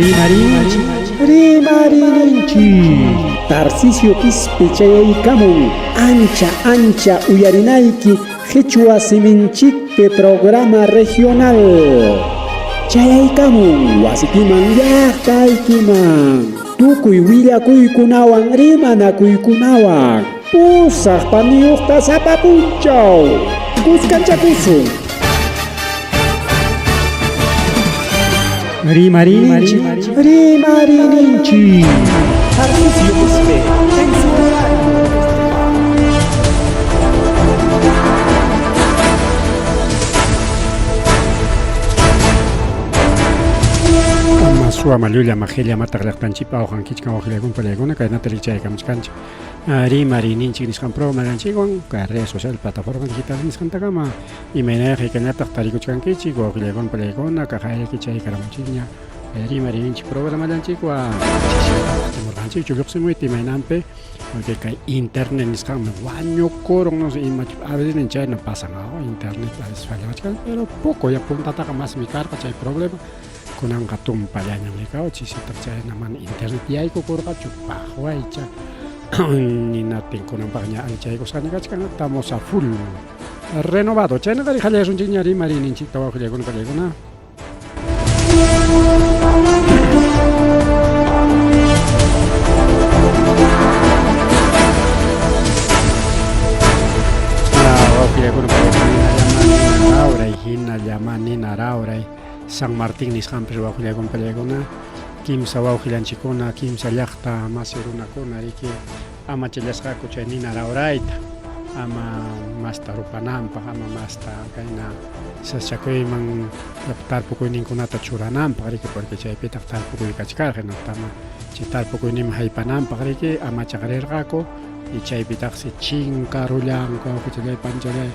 Rimarinchik, rimarininchik. Tarcisio Quispe chayaykamun ancha ancha uyarinayki qhichwa siminchikpi programa regional. Chayaykamun wasikiman llaqtaykiman tukuy willakuykunawan rimanakuykunawan pusaq paniyuqta sapa punchaw kuskanchakusun. Rimarinchik, rimarininchik. Tarcisio Quispe en su horario. Ama suwa llulla majilla mataq llaqtanchikpa awqankichkan waqllaykuna pallaykuna kaynata rikchaykamuchkanchik rimariyninchik nisqan programalanchikwan kay redes social plataforma digital nisqantakama imaynayaq haykañataq tarikuchkankichik wawqillaykuna pallaykuna kaqayki chaykaramunchikña rimariyninchik programallanchikwan timurqanchikchu lluqsimuyta imaynanpi porque kay internet nisqanmi wañukurun no sé ima a veces chayna pasan internet a veces fallawachkan pero poco ya puntataqa masmi karqa chay problema kunanqa tumpallañam rikaw chisitaq chayna mana internet yaykukurqachu paqwaycha ninaptin kunanpaqña allichaykusqaña kachkan estamos a full renovado chaynaqa qallaysunchikña rimariyninchikta wawqillaykuna pallaykuna. Rawray hinallama nina rawray San Martín nisqanpi wawqillaykuna pallaykuna kimsa wawqillanchikkuna kimsa llaqta masi runakuna riki amachallasqaku chay nina rawrayta ama masta rupananpaq ama masta kayna sasachakuyman tarpukuyninkunata churananpaq riki porque chaypitaq tarpukuy kachkarqa hinaptama chay tarpukuyninman haypananpaq riki amachaq rirqaku y chaypitaqsi chinkarullanku wawqichallay panchallay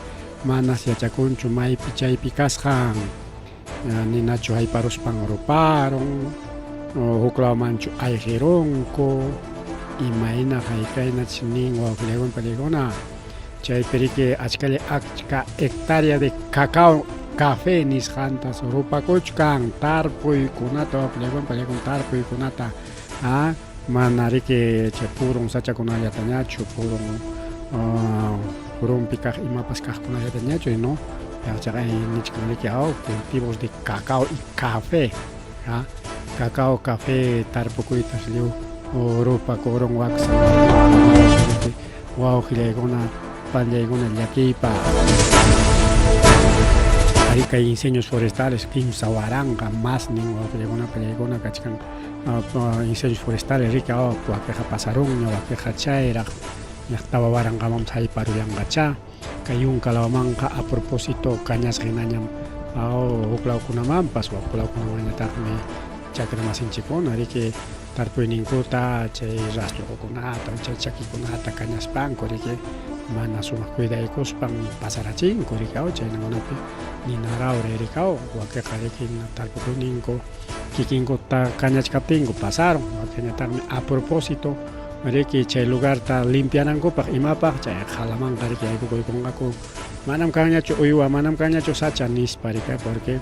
manas yachakunchu maypi chaypi kasqan ninachu hayparuspan ruparun huklawmanchu ayqirunku imayna haykayna nin wawqillaykuna pallaykuna chaypi riki achkalla achka hectárea de cacao café nisqantas rupakuchkan tarpuykunata wawqillaykuna pallaykuna tarpuykunata a mana riki chay purun sachakunallatañachu purun purunpi kaq imapas kaqkunallatañachu no chaqa nichkan riki cultivos de cacao y café cacao café tarpukuytas lliw rupakurun wak San Martín wawqillaykuna pallaykuna llakiypaq arí kay incendios forestales kimsa waranqa masnin wawqillaykuna pallaykuna kachkan incendios forestales riki wakiqa pasarunña wakiqa chayraq ñaq 4000qamam hayparullanqachá kay yunka lawmanqa a propósito kañasqa hinañam huklawkunamanpas waklawkunamanñataqmi chakra masinchikkuna riki tarpuyninkuta chay rastrokunata chay chakikunata kañaspanku riki mana sumaq cuidaykuspan pasarachinku riki chaynakunapi nina rawray riki wakiqa riki tarpukuyninku kikinkuta kañachkaptinku pasarun wakinñataqmi a propósito riki chay lugarta limpianankupaq imapaq chay qhalamanqa riki yaykukuykunqaku manam kanñachu uywa manam kanñachu sacha nispa riki porque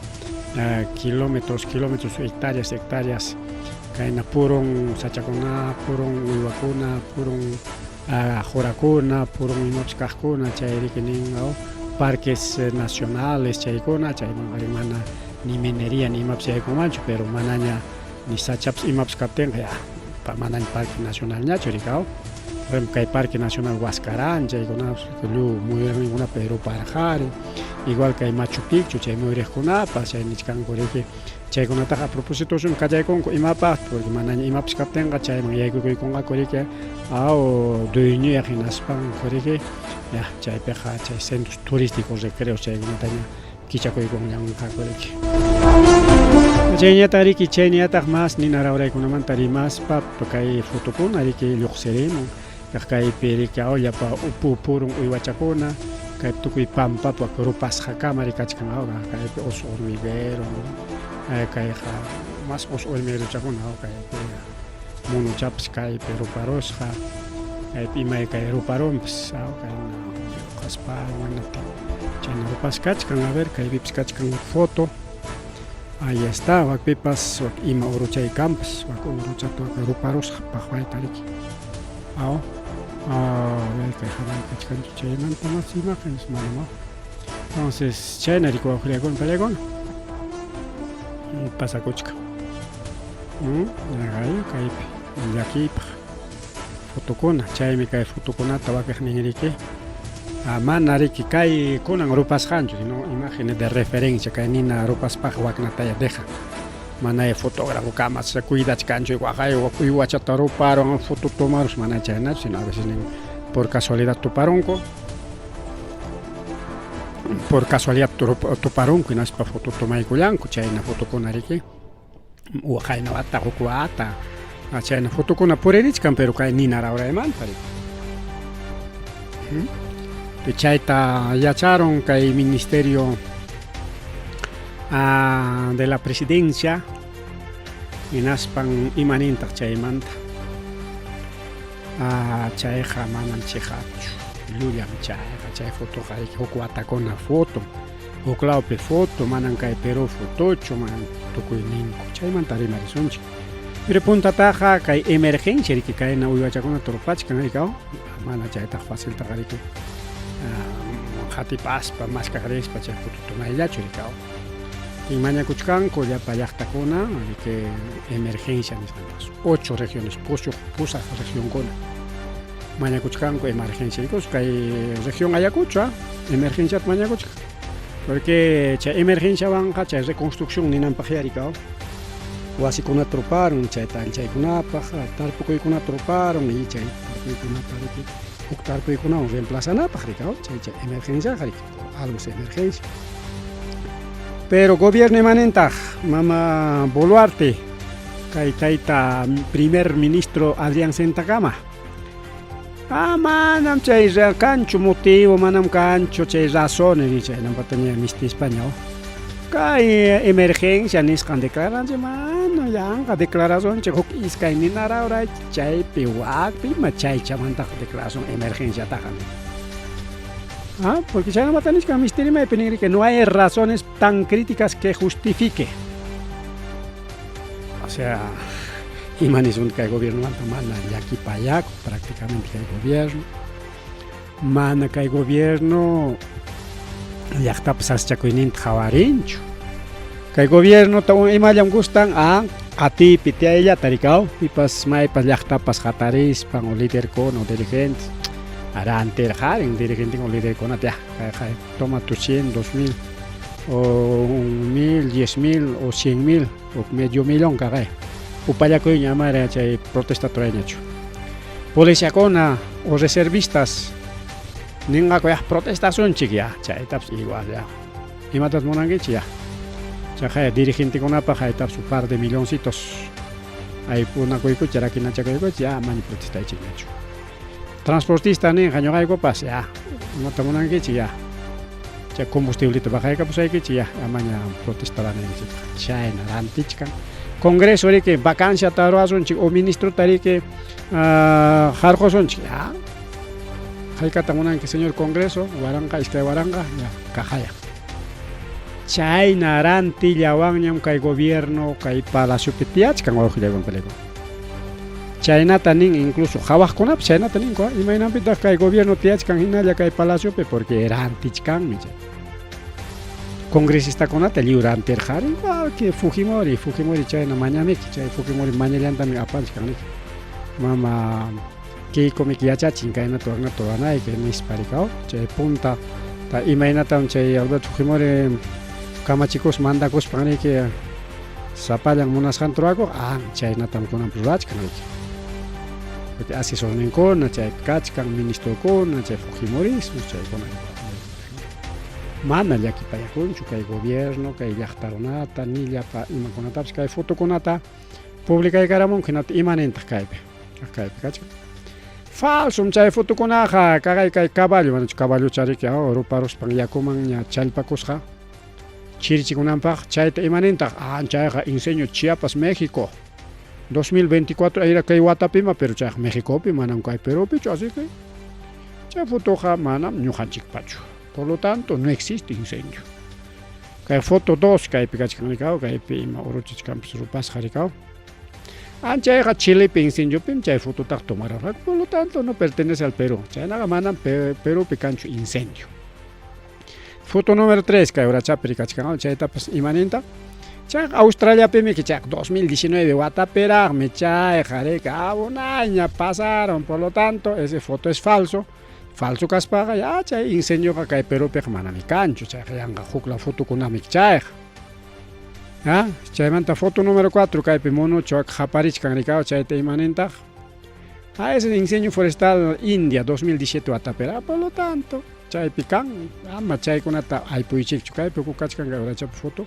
kilómetros kilómetros hectáreas hectáreas kayna purun sachakuna purun uywakuna purun qurakuna purun imapas kaqkuna chay riki nin parques nacionales chaykuna chaymanqa mana ni minería ni imapas yaykunmanchu pero manaña ni sachapas imapas kaptinqa ya manaña parque nacionalñachu riki por ejemplo kay parque nacional Huascarán chaykunapas lliw muyuriqninkunapi ruparqari igual kay Machu Picchu chay muyuriqkunapas chay nichkanku riki chaykunataqa a propósito kachaykunku imapaq porque manaña imapas kaptinqa chayman yaykukuykunqaku riki dueñoyaq hinaspanku riki ya chaypiqa chay centros turísticos recreos chaykunataña kichakuykunllanqaku riki chayñataq riki chayñataq mas nina rawraykunamanta rimaspa kay fotokuna riki lluqsirimun kaq kaypi riki llapa purun uywachakuna kaypi tukuy pampapa rupasqakama kachkan kaypi oso hormiguero kayqa mas oso hormiguerochakuna kaypi monochapas kaypi ruparusqa kaypi imay kay ruparunpas kayna qaspa chayna rupasqa kachkan a ver kaypipas kachkan foto. Ahí está, wakpipas wak ima uruchay kanpas, wak uruchata wak ruparusqa paqwayta riki. Aw, kay hanay kachkanchu chaymanta mas imágenes manam. Entonces, chayna riki wawqillakuna payllakuna pasakuchkan. Ñaqayu kaypi llakiypaq fotokuna, chaymi kay fotokunata wakiqnin riki mana riki kay kunan rupasqanchu, sino imágenes de referencia kay nina rupaspaq waknataya deja. Manaya fotógrafo kamas cuidachkanchu waqay uywachata ruparun foto tomarus mana chaynachu, sino a veces nin por casualidad tuparunku. Por casualidad tuparunku hinaspa foto tomaykullanku chayna fotokuna riki. Waqayna wata huk wata chayna fotokuna puririchkan pero kay nina rawraymanta riki. Chayta yacharun kay ministerio de la presidencia hinaspan imanintaq chaymanta. Chayqa manam chiqapchu, llullam chayqa, chay fotoqa huk watakuna foto, huk lawpi foto, manam kay Perú fotochu, manam tukuyninku. Chaymanta rimarisunchik. Pero puntataqa kay emergencia riki kayna uywachakuna turpachkan rikaw, mana chaytaq faciltaqa riki qatipaspa maskaq rispa chay foto tomayllachu rikaw. Y mañakuchkanku llapa llaqtakuna riki emergencia nisqantas. 8 regiones, pusaq regionkuna mañakuchkanku emergencia. Incluso kay región Ayacucho, emergenciata mañakuchkan. Porque chay emergenciawanqa chay reconstrucción ninanpaq rikaw. Wasikunata ruparun chayta alchaykunapaq, tarpukuykunata ruparun y chay tarpuykunata riki huk tarpuykunawan reemplazanapaq rikaw, chay chay emergenciaqa riki, algo es emergencia. Pero gobierno imanintaq mama Boluarte kay tayta primer ministro Adrián Sentakama. Manam chay kanchu motivo, manam kanchu chay razones ni chaynampataña mistispaña. Kay emergencia nisqan declaranchik mana yanqa declaracionchik huk iskay nina rawray chaypi wakpi ima chaychamantaqa declaración emergenciataqa. Porque chaynamanta nichkan mistirimaypi nin riki no hay razones tan críticas que justifique. O sea, ima nisun kay gobiernomanta mana llakipayakuq prácticamente kay gobierno. Mana kay gobierno llaqtapas sasachakuyninta qhawarinchu. Kay gobiernota imallam gustan atiypi tiyayllata rikaw, pipas maypas llaqtapas hatarispan o liderkuna o dirigentes rantirqarin dirigentekuna o liderkunata ya kay toma tu 100, 2000 o 1000, 10,000 o 100,000 o medio millón kaqay. Upallakuyña amara chay protesta turayñachu. Policiakuna o reservistas ninqaku ya protestasunchik ya chaytapas igual ya. Imatas munankichik ya. Chaqay dirigentekunapaq haytapas un par de milloncitos aypunakuykuchik rakinachakuykuchik ya amaña protestaychikñachu. Transportista ninqa ñuqaykupas ya imata munankichik ya. Chay combustibleta bajaykapusaykichik ya amaña protestaranaykichikpaq. Chayna rantichkan. Congreso riki vacanciata ruwasunchik o ministrota riki harqusunchik ya. Haykata munanki señor Congreso, waranqa iskay waranqa ya kaqaya. Chayna rantillawanñam kay gobierno kay palaciopi tiyachkan wawqillaywan payllakuna. Chaynata nin incluso qhawaqkunapas chaynata ninku, imaynanpitaq kay gobierno tiyachkan hinalla kay palaciopi porque rantichkanmi chay. Congresistakunata lliw rantirqari igual que Fujimori, Fujimori chayna mañamiki, chay Fujimori mañallantami apanchik niki. Mama Keiko miki yachachin kaynata waknata ruwanayki nispa rikaw, chay punta ta imaynatam chay Alberto Fujimori kamachikuspa mandakuspan riki sapallan munasqanta ruwakuq, chaynatam kunanpas rurachkan riki. Porque asesorninkuna chay kachkan ministrokuna chay fujimorismo chaykuna mana llakipayakunchu kay gobierno kay llaqta runata ni llapa imakunatapas kay fotokunata publicaykaramunku hinata imanintaq kaypi kaypi kachkan. Falsum chay fotokunaqa kaqay kay caballo manachu caballocha riki ruparuspan yakumanña challpakusqa chirichikunanpaq chayta imanintaq chayqa incendio Chiapas México 2024 era kay watapima pero chayqa Mexicopi manam kay Perupichu así que chay fotoqa manam ñuqanchikpachu. Por lo tanto no existe incendio. Kay foto 2 kaypi kachkan rikaw, kaypi ima uruchach kanpas rupasqa rikaw. Anchayqa Chilepi incendiopim chay fototaqa tomararqaku, por lo tanto no pertenece al Perú. Chaynaqa manam Perupi kanchu incendio. Foto número 3 kay urachapi rikachkan, chaytapas imaninta? Chayqa Australiapimi chayqa 2019 watapiraqmi chayqa rika unayña pasaron, por lo tanto ese foto es falso. Falso kaspaqa ya chay incenioqa kay Perupiqa manami kanchu, chayqa yanqa hukla fotokunami chayqa. ¿Ya? Chaymanta foto número 4 kaypi monocho qaparichkan rikaw chayta imanintaq? Ah, ese incendio forestal India 2017 watapira, por lo tanto, chaypi kan, ama chaykunata aypuychikchu kaypi kukachkan kay urachapi foto.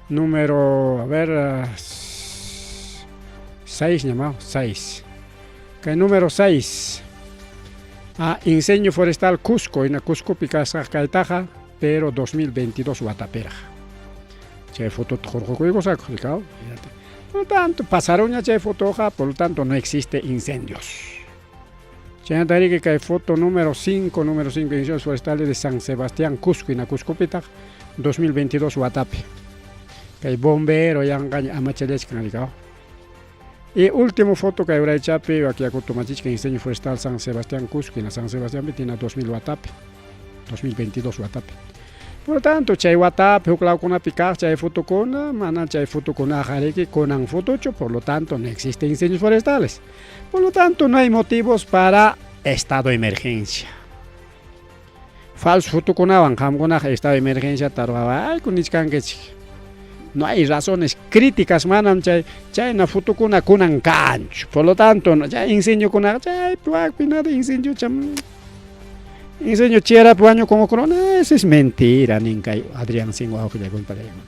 Número, a ver, 6 llamado, 6. Kay número 6. Ah, incendio forestal Cusco, ina Cuscopi kasqa kaytaqa, pero 2022 watapiraq. Chay fotota hurqukuykusqaku, rikaw. Por lo tanto, pasaronña chay fotoqa, por lo tanto no existe incendios. Chaynata riki kay foto número 5, número 5 incendios forestales de San Sebastián, Cusco, ina Cuscopitaq, 2022 watapi. Kay bombero yanqaña amachallachkan rikaw. Y último foto kay uraychapi wakiyakuta tomachichkan incendio forestal San Sebastián Cusco, ina San Sebastián tina 2000 watapi, 2022 watapi. Por lo tanto, chay watapi huklawkunapi kaq chay fotokuna, mana chay fotokunaqa riki kunan fotochu, por lo tanto no existen incendios forestales. Por lo tanto, no hay motivos para estado de emergencia. Falso fotokunawan qamkunaqa estado de emergencia tarwawayku nichkankichik. No hay razones críticas manam chay chayna fotokuna kunan kanchu. Por lo tanto, chay incendiokunaqa chaypi wakpi nada incendio cham incendio chirapi wañukun no, eso es mentira nin kay Adrián Sin wawqillaykuna panaykuna.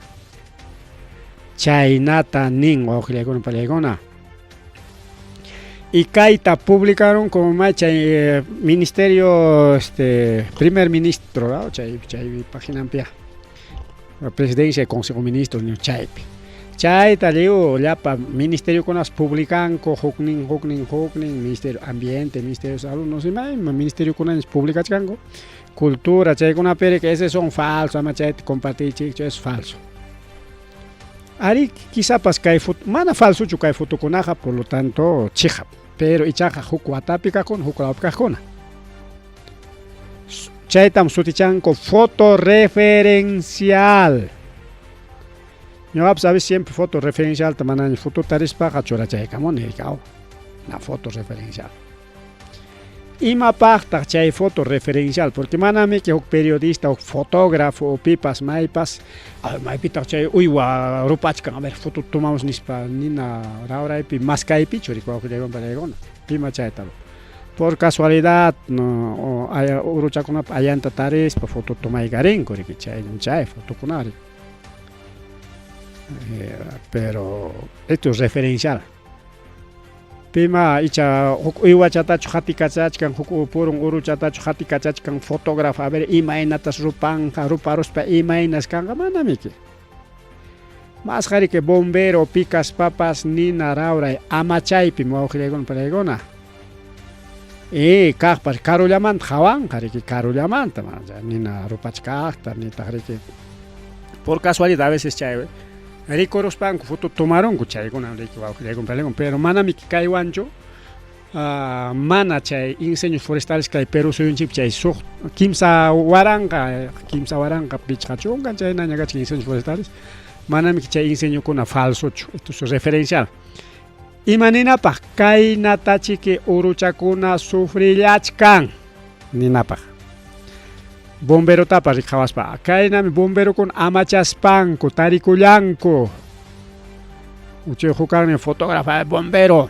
Chaynata nin wawqillaykuna panaykuna. Y kayta publicaron como may chay ministerio este primer ministro, ¿no? Chay chay paginanpi presidencia y consejo de ministros chaypi. Chayta lliw llapa ministeriokunas publicanku huknin huknin huknin ministerio ambiente, ministerio de salud, no sé may ministeriokunañas publicachkanku. Cultura chaykunapi que ese son falsos, ama chayta compartichikchu, es falso. Ari quizapas kay foto, mana falsochu kay fotokunaqa, por lo tanto chiqap, pero ichaqa huk watapi kaqkuna, huk lawpi kaqkuna. Chaytam sutichanku foto referencial. Ñuqapas a veces siempre foto referencial ta manaña fotota rispaqa churachaykamuni rikaw. Na foto referencial. Imapaqtaq chay foto referencial? Porque manami que huk periodista, huk fotógrafo o pipas maypas, maypitaq chay uywa rupachkan, a ver, foto tomamos nispa nina rawraypi maskaypichu rikuwawqillaykuna panaykuna. Pima chayta. Por casualidad, no, uruchakunapa ayanta tarispa foto tomaykarinku riki chay chay fotokunari. Pero esto es referencial. Pima icha huk uywachatachu hatikachachkan, huk purun uruchatachu hatikachachkan fotógrafo, a ver imaynatas rupanqa, ruparuspa imaynas kanqa, manamiki. Más que bombero picaspapas nina rawray amachaypi wawqillaykuna panaykuna. Y kaqpas karullamanta hawanqa riki karullamanta mana nina rupachkaqta nitaq riki por casualidad a veces chay rikuruspanku foto tomarunku chaykuna riki wawqillaykuna panaykuna, pero manami kaywanchu mana chay incendios forestales kay Perú suyunchikpi chay suq 3000 5 50 chaynaña kachkan incendios forestales, manami chay incendiokuna falsochu, esto es referencial. Ima ninapaq kaynatachiki uruchakuna sufrillachkan ninapaq. Bomberotapas riqhawaspa kaynami bomberokuna amachaspanku tarikullanku. Chay hukaqnin fotógrafo, bombero,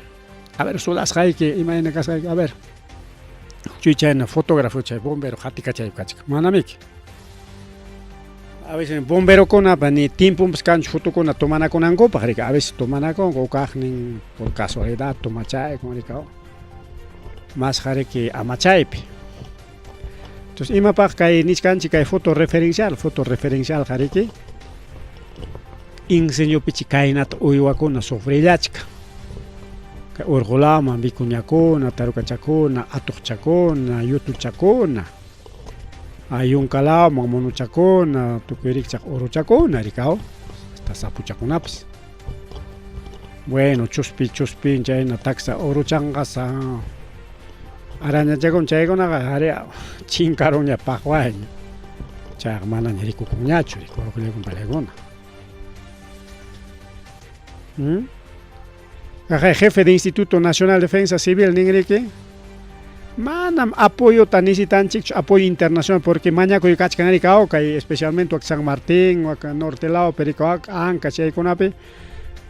a ver sudasqayki imayna kasqayki, a ver. Chuy chayna fotógrafo chay bombero hatikachaypi kachkan, manamiki. A veces bomberokunapa ni tiempopas kanchu fotokuna tomanakunankupaq riki, a veces tomanakunku hukaqnin por casualidad tomachaykun rikaw. Masqa riki amachaypi. Entonces imapaq kay nichkanchik kay foto referencial, foto referencial riki incendiopichi kaynata uywakuna sufrillachkan. Kay urqulaman vicuñakuna, tarukachakuna, atuqchakuna, yutuchakuna. Yunkalawman monochakuna, tukuy rikchaq uruchakuna rikaw, hasta sapuchakunapas. Bueno, chuspi chuspin chayna taksa uruchanqa sa arañachakun chaykunaqa ari chinkarunña paqwayña. Chayqa manaña rikukunñachu rikuruqllaykun palaykuna. ¿Mm? Jefe de Instituto Nacional de Defensa Civil ninriki, manam apoyota necesitanchikchu, apoyo internacional, porque mañakuy kachkan ari kay especialmente wak San Martín, wak norte lado, perico Anca chaykunapi,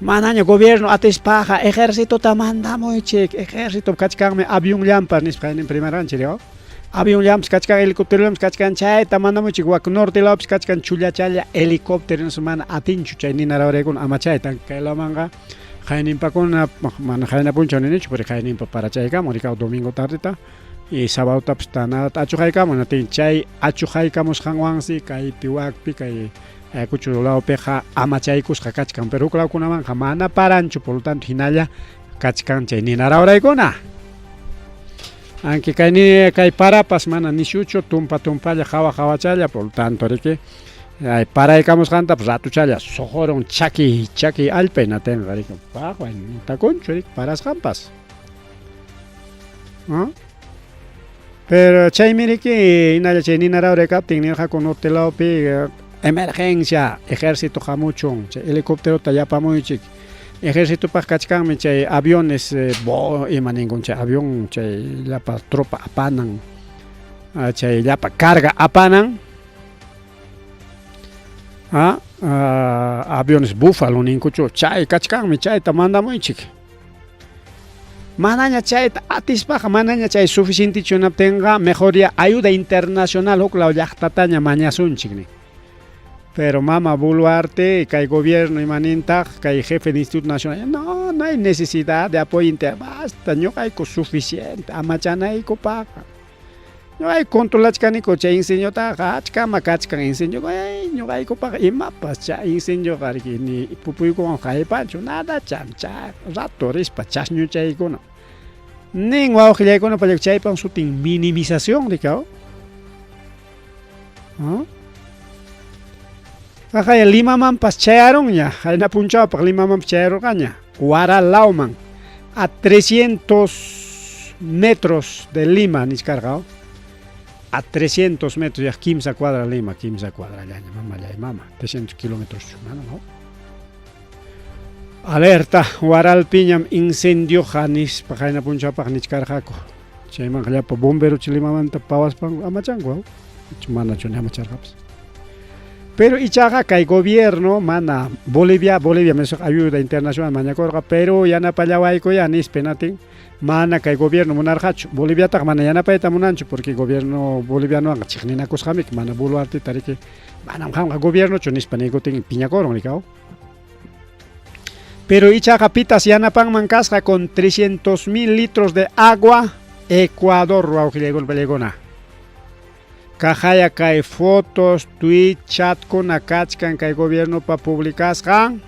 manaña gobierno atispaqa ejércitota mandamuychik, ejército kachkanmi avionllampas nispa qaynin primaranchik, ¿no? Avionllampas kachkan, helicópterollampas kachkan, chayta mandamuychik, wak norte lawpis kachkan chullachalla helicóptero mana atinchu chay ninarauraykuna amachayta kay lawmanqa qayninpakuna mana qayna punchaw ninichu, pero qayninpa parachaykamun rikaw domingo tardeta y sábadotapas tanata achuqaykamun natin chay achuqaykamusqanwansi kaypi wakpi kay Ayacucho lawpiqa amachaykusqa kachkan, pero huk lawkunamanqa mana paranchu, por lo tanto hinalla kachkan chay ninarauraykuna. Aunque kay ni kay parapas mana nishuchu, tumpa tumpalla hawa hawachalla, por lo tanto riki ay paraykamusqantapas ratuchalla suqurun chaki chaki allpa hinatinqa riki paqway takunchu riki parasqanpas. ¿No? Pero chaymi riki hinalla chay ninarawray kaptin nirqaku norte lawpi emergencia ejército hamuchun chay helicópterota yapamuychik ejércitopaq kachkanmi chay aviones bo ima ninkun chay avión chay llapa tropa apanan chay llapa carga apanan aviones búfalo ninkuchu chay kachkanmi chayta mandamuychik. Manaña chayta atispaqa manaña chay suficientechu hinaptinqa mejor ya ayuda internacional huk law llaqtataña mañasunchik nin. Pero mama Boluarte kay gobierno imanintaq kay jefe de Instituto Nacional no, no hay necesidad de apoyo inter basta ñuqayku suficiente amachanaykupaqqa. Ñuqayku controlachkaniku chay incendiota achkama kachkan incendio ñuqaykupaq imapas chay incendioqa riki ni pupuykuwan haypanchu nada cham chay rato rispa chasñuchaykuna. Nin wawqillaykuna pallak chaypan sutin minimización rikaw. ¿No? Qaqaya Limamanpas chayarunña, qayna punchawpaq Limamanpas chayarurqaña, Huaral lawman, a 300 metros de Lima nichkarqa, a 300 metros, ya kimsa cuadra Lima, kimsa cuadrallaña, mamallay mama, 300 kilómetros mana, ¿no? Alerta, Huaralpiñam incendioqa nispa qayna punchawpaq nichkarqaku. Chaymanqa llapa bombero Limamanta pawaspan amachanku, manachu ni amacharqapas. Pero ichaqa kay gobierno mana Bolivia, Bolivia mesuq ayuda internacional mañakurqa, pero yanapallawayku ya nispa natin mana kay gobierno munarqachu. Boliviataqa mana yanapayta munanchu porque gobierno bolivianowanqa chiqninakusqamiki mana Boluarteta riki manam qamqa gobiernochu nispa niykutin piñakurun rikaw. Pero ichaqa pitas yanapanman kasqa con 300.000 litros de agua Ecuador wawqillaykuna pallaykuna. Kaqaya kay fotos, tweet, chatkuna kachkan kay gobiernopa publicasqan.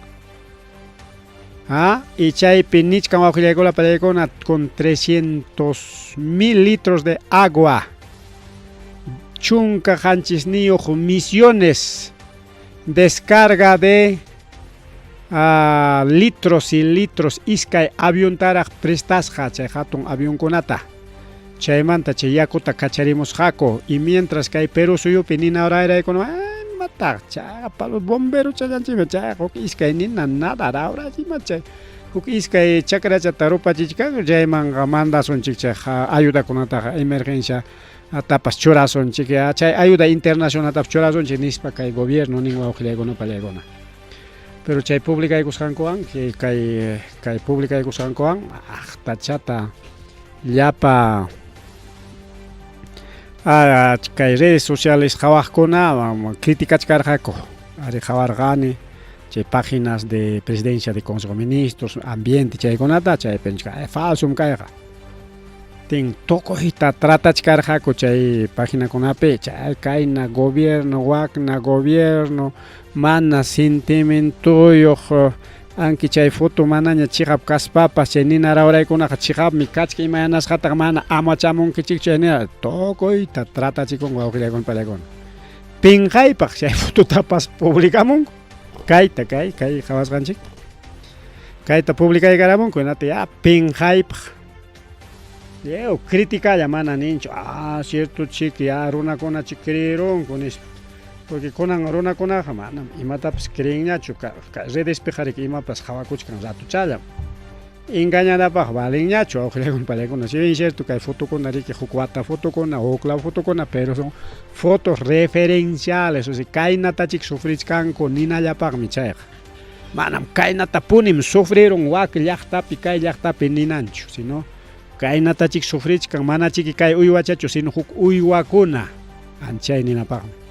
¿Ah? Y chaypi nichkan wawqillaykuna pallaykuna con 300.000 litros de agua. Chunka qanchisniyuq misiones descarga de litros y litros iskay aviontaraq prestasqa chay hatun avionkunata. Chaymanta chay yakuta kacharimusqaku y mientras kay Perú suyupi nina rawraykuna imataq chayqa los bomberos challanchikmi chayqa huk iskay nina nada rawrachima chay huk iskay chakrachata rupachichkanku chaymanqa mandasunchik chay ayudakunataqa emergencia tapas churasunchik chay ayuda internacionaltapas churasunchik nispa kay gobierno nin wawqillaykuna pallaykuna. Pero chay publicaykusqankuwan kay kay publicaykusqankuwan aqtachata llapa kay redes sociales qhawaqkuna criticachkarqaku ari qhawarqani chay páginas de presidencia de consejo de ministros ambiente chaykunata chaypi falsum kayqa tin tukuyta tratachkarqaku chay paginakunapi chay kayna gobierno wakna gobierno mana sentimientoyuq Anki chay foto manaña chiqap kaspapas chay nina rawraykunaqa chiqapmi kachkan imayanasqataq mana amachamunkichikchu chay nina tukuyta tratachikunku wawqillaykuna pallaykuna. Pinqaypaq chay fototapas publicamunku. Kayta kay kay qhawasqanchik. Kayta publicaykaramunku hinata ya pinqaypaq. Lliw criticalla mana ninchu, ah, cierto chik ya runakuna chik creerunku nispa. Porque kunan runakunaqa manam imatapas creenñachu, redespiqa riki imapas qhawakuchkan ratuchallam. Engañanapaq valenñachu wawqillaykuna pallaykuna. Si bien cierto kay fotokuna riki huk wata fotokuna, huk law fotokuna, pero son fotos referenciales, o sea, kaynatachik sufrichkanku ninallapaqmi chayqa. Manam kaynatapunim sufrirun wak llaqtapi kay llaqtapi ninanchu, sino kaynatachik sufrichkan manachiki kay uywachachu, sino huk uywakuna anchay ninapaqmi.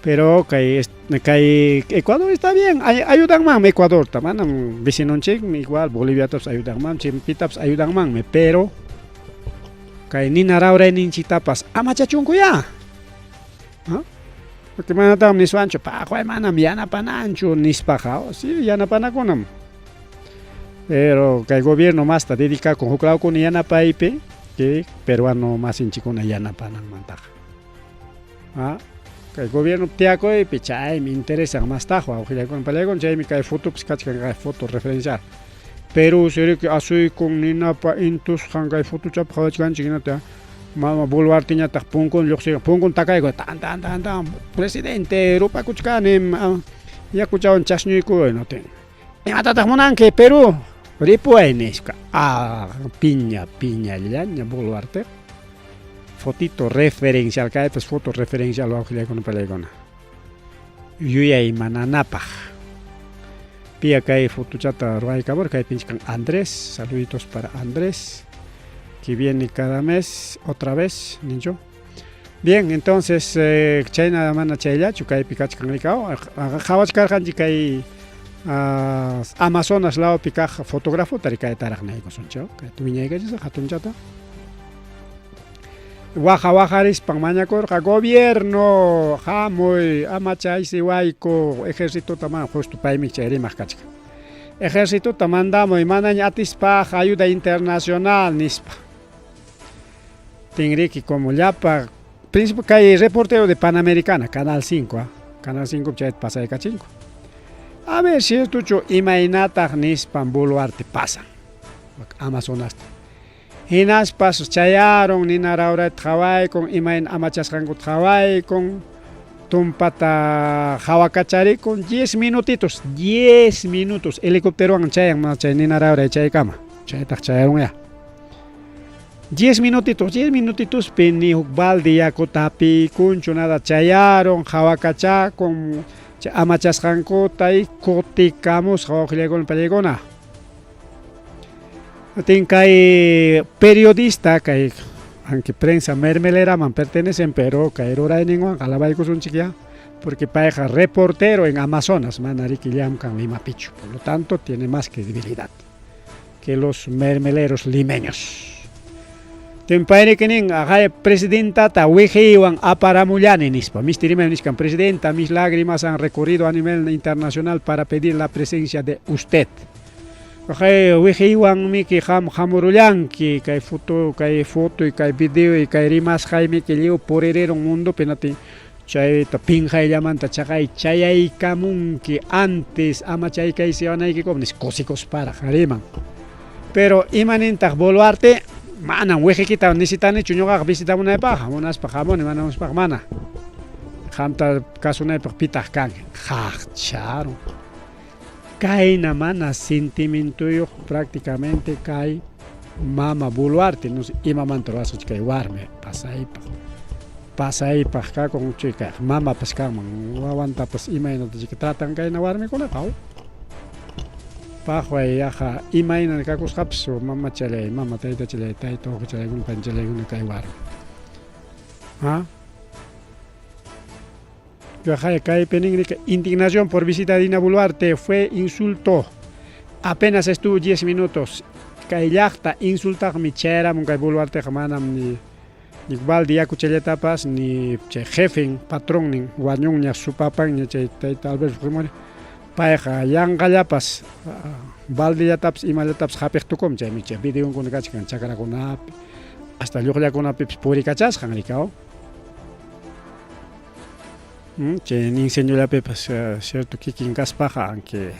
Pero kay kay Ecuador está bien, ayudanmanmi Ecuadorta, manam vecinonchikmi igual Boliviatapas ayudanmanmi, chimpitapas ayudanmanmi, pero kay nina rawrayninchiktapas amachachunkuyá. ¿Ah? Porque manataqmi niswanchu, paqway manam yanapananchu nispaqa, sí yanapanakunam. Pero kay gobierno masta dedicakun huk lawkuna yanapaypi que peruano masinchikkuna yanapananmantaqa. ¿Ah? Kay gobierno tiyakuypi chaymi interesan mastaq wawqillaykuna pallaykuna chaymi kay fotopas kachkan kay foto referencial. Perú siriki asuykun ninapa intusqan kay fotochapi qhawachkanchik hinata mama Boluarteñataq punkun lluqsirun punkun takayku tan tan tan tan presidente rupakuchkanim yakuchawan chasñuykuy natin imatataq munanki Perú ripuway nispa ah piña piñallaña Boluarte fotito referencial kaypas foto referencial wawqillaykuna pallaykuna yuyaymananapaq pia kay fotochata ruwaykamur kaypi nichkan Andrés saluditos para Andrés que viene cada mes otra vez ninchu bien entonces eh, chayna mana chayllachu kaypi kachkan rikaw qhawachkarqanchik kay uh, Amazonas lawpi kaq fotógrafota rikaytaraq naykusunchik kay wiñaykachisaq hatunchata Waqa waqarispan mañakurqa, Gobierno, hamuy, ama chaysiwayku, ejercitota mana, justo paymi chay rimaq kachkan. Ejercitota mandamuy, manaña atispaq ayuda internacional, nispa. Tinriki como llapa, principal kay reportero de Panamericana, Canal 5, ¿ah? Canal 5 chayta pasaykachinku. A ver, ciertochu imaynataq nispan Boluarte pasan Amazonasta. Hinaspas chayarun, nina rawrayta qawaykun, imayna amachasqankuta qawaykun, tumpata qawakacharikun, diez minutitos, diez minutos helicópterowan chayan mana chay nina rawray chaykama, chaytaq chayarunyá. Diez minutitos, diez minutitospi ni huk balde yakuta hapiykunchu, nada chayarun, qawakachakun, chay amachasqankuta y kutikamusqa wawqillaykuna pallaykuna. Tin kay periodista kay aunque prensa mermeleraman pertenecen pero kay rurayninwan alabaykusunchik ya porque payqa reportero en Amazonas mana riki llamkan Limapichu por lo tanto tiene más credibilidad que los mermeleros limeños. Tin payriki nin aqay presidentata wiqiywan aparamullani nispa misti rimay nichkan presidenta mis lágrimas han recorrido a nivel internacional para pedir la presencia de usted. Kay wiqiywanmiki qam hamurullanki kay foto kay foto y kay video y kay rimasqaymiki lliw puririrun mundopi natin chayta pinqayllamanta chaqay chayaykamunki antes ama chaykaysiwanaykikum nispa kusikusparaq riman. Pero imanintaq Boluarte manam wiqikita necesitanichu ñuqaqa visitamunaypaqqa munaspa hamuni mana munaspaqa mana qamta kasunaypaq pitaq kanki qaqcharun. Kayna mana sentimientoyuq prácticamente kay mama Boluarte no sé imamanta ruwasqa kay warmi pasaypaq pasaypaq kakun chay kay mamapas kanman wawantapas imaynata chika tratan kayna warmikunaqa paqway yaqa imayna kakusqapas mamachalay mama taytachalay tayta wawqichalaykuna panchalaykuna kay warmi ha Kaypi nin indignación por visita de Dina Boluarte fue insulto. Apenas estuvo 10 minutos. Kay llaqta insultaqmi chayaramun kay Boluarteqa manam ni ni balde yakuchallatapas ni chay jefen patronnin wañunña supapanña chay tayta Alberto Fujimori. Payqa yanqallapas baldellatapas imallatapas hapiq tukum chaymi chay videonkuna kachkan chakrakunapi hasta lluqllakunapipis purikachasqan rikaw. Chay incendiolapipas cierto kikin kaspaqa aunque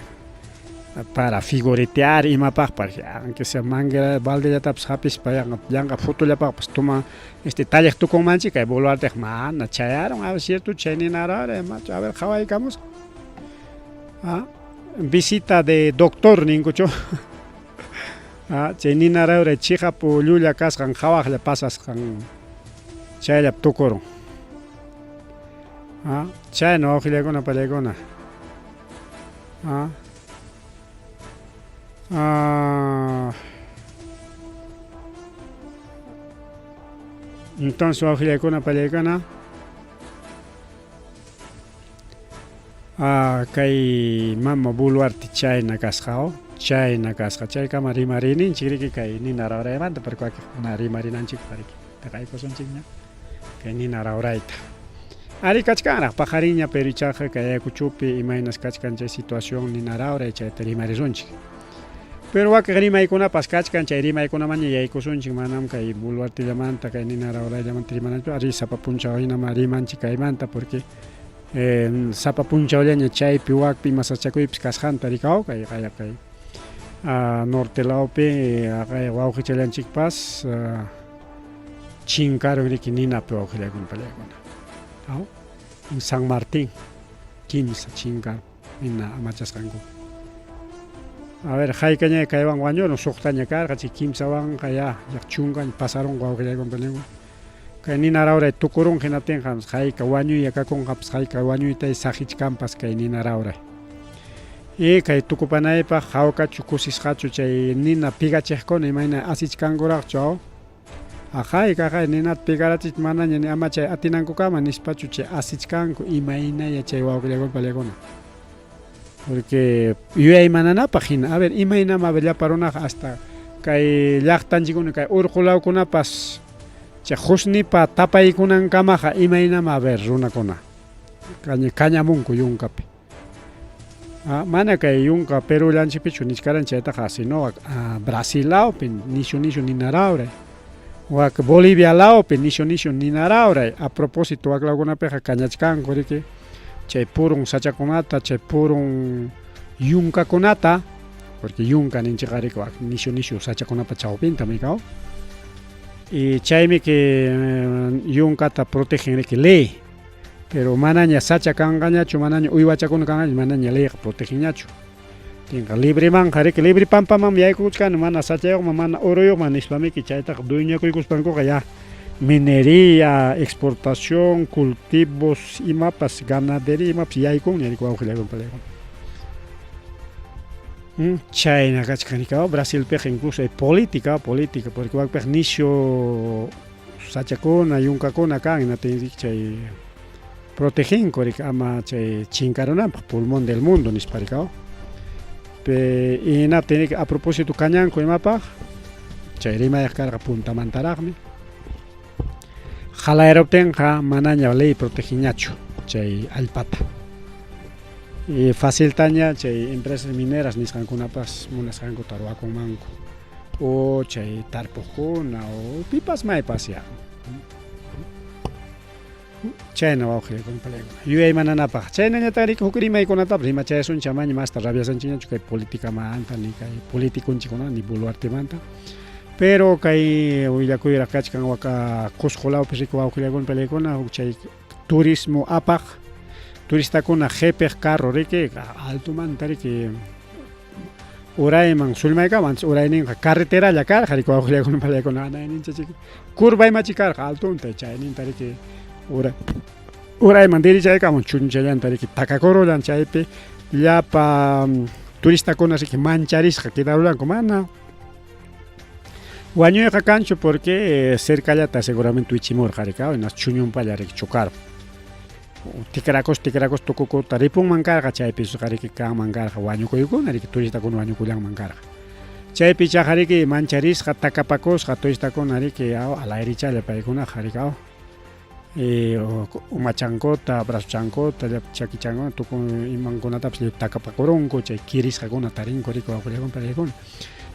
para figuretear imapaqpas aunque sea manguera baldellatapas hapispa yanqa yanqa fotollapaqpas toma este talliq tukunmanchik kay Boluarteqa mana chayarun a ver cierto chay ninarara a ver qhawaykamusqa ah visita de doctor ninkuchu ah chay ninarara chiqap llulla kasqan qhawaqlla pasasqan chayllap tukurun ah chayna wawqillakuna pallaykuna ah ah entonces wawqillakuna pallaykuna Ah, kay mama Boluarte chayna kasqa o chayna kasqa chaykama rimariyninchik riki kay nina rawraymanta pero wakiqkuna rimarinanchikpaq riki taqaykusunchikña kay nina rawrayta ari kachkanraq paqarinña pero ichaqa kay Ayacuchopi imaynas kachkan chay situación nina rawray chayta rimarisunchik pero wakiq rimaykunapas kachkan chay rimaykunamaña yaykusunchik manam kay Boluartellamanta kay nina rawrayllamanta rimananchik ari sapa punchaw hinama rimanchik kaymanta porque sapa punchawllaña chaypi wakpi ima sasachakuypis kasqanta rikaw kay kay kay norte lawpi kay wawqichallanchikpas chinkarun riki ninapi wawqillaykuna pallaykuna aw San Martín kimsa chinkarun nina amachasqanku a ver haykaña kaywan wañurun suqtaña karqa chay kimsawanqa ya chunkaña pasarunqa wawqillaykuna pallaykuna Kay nina rawray tukurun hinaptinqa hayka wañuyya kakunqapas hayka wañuytay saqichkanpas kay nina rawray. Y kay tukupanaypaq hawkachu kusisqachu chay nina pigachiqkuna imayna asichkankuraqchu aw? Aqay kaqay ninata pigarachich manaña ni amachay atinankukama nispachu chay asichkanku imaynaya chay wawqillakuna pallakuna. Porque yuyaymananapaq hina a ver imaynam a ver llapa runaqa hasta kay llaqtanchikkuna kay urqu lawkunapas chay qusnipa tapaykunankamaqa imaynam a ver runakuna kañamunku yunkapi. Ah, mana kay yunka Perullanchikpichu nichkaran chaytaqa sino Brasil lawpi nishu nishu ninarawray wak Bolivia lawpi nishu nishu ninarawray a propósito wak lawkunapiqa kañachkanku riki chay purun sachakunata chay purun yunkakunata porque yunka ninchikqa riki wak nishu nishu sachakunapa chawpintam rikaw y chaymi que yunkata protegen riki ley pero manaña sacha kanqañachu manaña uywachakuna kanqaña manaña leyqa protegenñachu tinqa libremanqa riki libre pampamanmi yaykuchkani mana sachayuqman mana uruyuqman nispamiki chaytaqa dueñakuykuspankuqa ya minería, exportación, cultivos imapas ganadería imapas yaykunña riki wawqillaykuna palaykuna. Chayna kachkan riki Brasilpiqa incluso hay política, política porque wakpiqa nishu sachakuna yunkakuna kan hinaptin chay proteginku riki ama chay chinkarunanpaq pulmón del mundo nispa riki pe hinaptin riki a propósito kañanku imapaq chay rimayaq karqa puntamantaraqmi halayaruptinqa manaña ley protegenñachu chay allpata y faciltaña chay empresas mineras nisqankunapas munasqankuta ruwakunmanku o chay tarpuqkuna o pipas maypas ya chayna wawqillaykuna palaykuna yuyaymananapaq chaynañataq riki huk rimaykunatapas rimachayasunchik amaña masta rabiasanchikñachu kay politicamanta ni kay politiconchikkuna ni Boluartemanta pero kay willakuyraq kachkan waka Cusco lawpi riki wawqillaykuna palaykuna huk chay turismo apaq turistakuna qhipiq carro riki altomanta riki urayman sullmaykama antes urayninqa carreteralla karqa riki wawqillaykuna palaykuna anayninchik curva imachi karqa altonta chayninta riki ura urayman derechaykamun chunchallanta riki takakurullan chaypi llapa turistakuna riki mancharisqa quedarullanku mana wañuyqa kanchu porque cercallata seguramente wichimurqa riki hinas chuñunpalla riki chocarun tikrakus tikrakus tukukuta ripunman karqa chaypi riki kanman karqa wañukuykuna riki turistakuna wañukullanman karqa chaypi ichaqa riki mancharisqa takapakusqa turistakuna riki aw alayrichalla paykunaqa riki aw. Umachankuta, brazuchankuta, chakichankuta, tukuy imankunatapas lliw takapakurunku, chay kirisqakuna tarinku riki wawqillakuna pariykuna.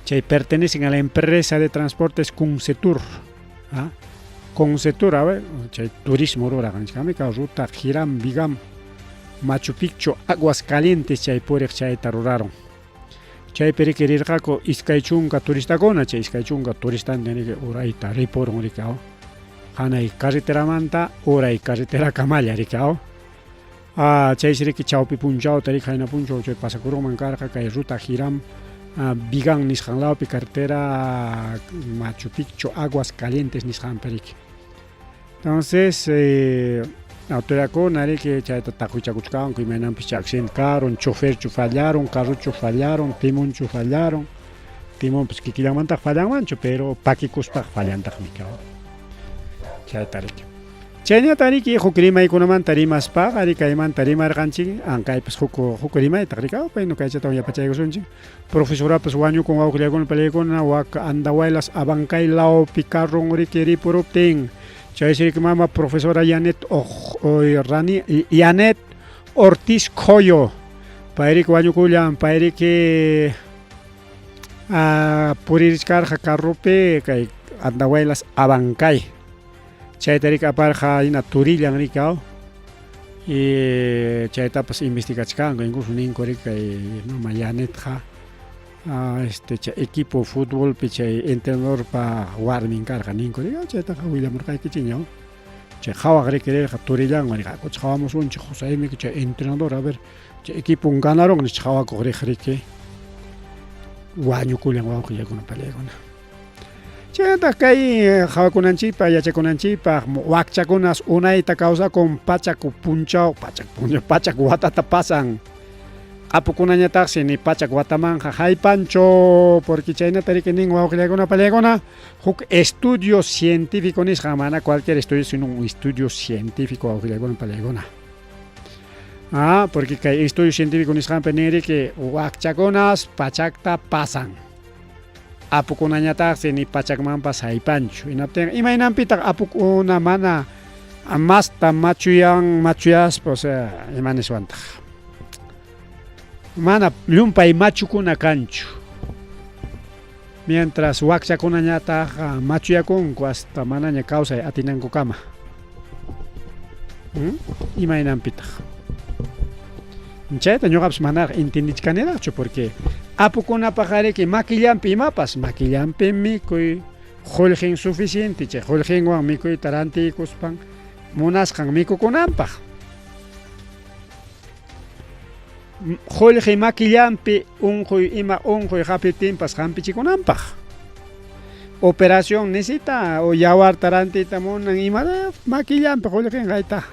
Chay pertenecen a la empresa de transportes Consettur. ¿Ah? Consettur, a ver, chay turismo ruraq nichkanmi, ruta Hiram Bigam, Machu Picchu, Aguas Calientes chay puriq chayta rurarun. Chaypi riki rirqaku 20 turistakuna, chay 20 turistantin riki urayta ripurun riki aw. Hanay carreteramanta uray carreterakamalla riki aw. Chaysi riki chawpi punchawta riki qayna punchaw chay pasakurunman karqa kay ruta Hiram Vigan nisqan lawpi carretera Machu Picchu Aguas Calientes nisqanpi riki. Entonces, autoridadkuna riki chayta taqwichakuchkanku imaynanpis chay accidente karun, choferchu fallarun, carruchu fallarun, timonchu fallarun, timonpas kikillanmantaq fallanmanchu, pero pakikuspaqa fallantaqmi chayta riki. Chaynata riki huk rimaykunamanta rimaspaqa riki kaymanta rimarqanchik, ankaypas huk rimaytaq riki, payno kaychatawan yapachaykusunchik. Profesorapas wañukun wawqillakuna palaykuna wak Andahuaylas Abancay lawpi carron riki ripuruptin. Chaysi riki mama profesora Yanet Rani Yanet Ortiz Coyo pay riki wañukullan, pay riki puririchkarqa carropi kay Andahuaylas Abancay. Chayta riki aparqa hina turillan riki aw. Y chaytapas investigachkanku, incluso ninku riki kay mama Yanetqa chay equipo futbolpi chay entrenadorpa warmin karqa ninku riki, chaytaqa willamurqaykichikña. Chay qhawaq riki rirqa turillanwan riki, hakuchik qhawamusunchik Joseimi chay entrenador, a ver chay equipon ganarun nispa qhawakuq riq riki wañukullan wawqillakuna pallaykuna. Chaynataq kay qhawakunanchikpaq, yachakunanchikpaq, wakchakunas unayta kawsakun pachak punchaw, pachak punchaw, pachak watata pasan. Apukunañataqsi ni pachak watamanqa haypanchu, porque chaynata riki nin wawqillakuna pallaykuna, huk estudio científico nisqan, mana cualquier estudio, sino un estudio científico wawqillakuna pallaykuna. Porque kay estudio científico nisqanpi nin riki wakchakunas pachakta pasan. Apukunañataqsi ni pachakmanpas haypanchu. Hinaptinqa imaynanpitaq apukuna mana masta machuyan machuyaspa, o sea, ima niswantaq. Mana llumpay machukuna kanchu. Mientras wakchakunañataq machuyakunku hasta manaña kawsay atinankukama. Imaynanpitaq. Chayta ñuqapas manaraq entendichkaniraqchu porque apukunapaq riki makillanpi imapas, makillanpi mikuy, qullqin suficiente, chay qullqinwan mikuyta rantiykuspan munasqan mikukunanpaq. Qullqi makillanpi unquy ima unquy hapiptinpas hampichikunanpaq. Operación necesita o yawarta rantiyta munan ima makillanpi qullqinqa hayta.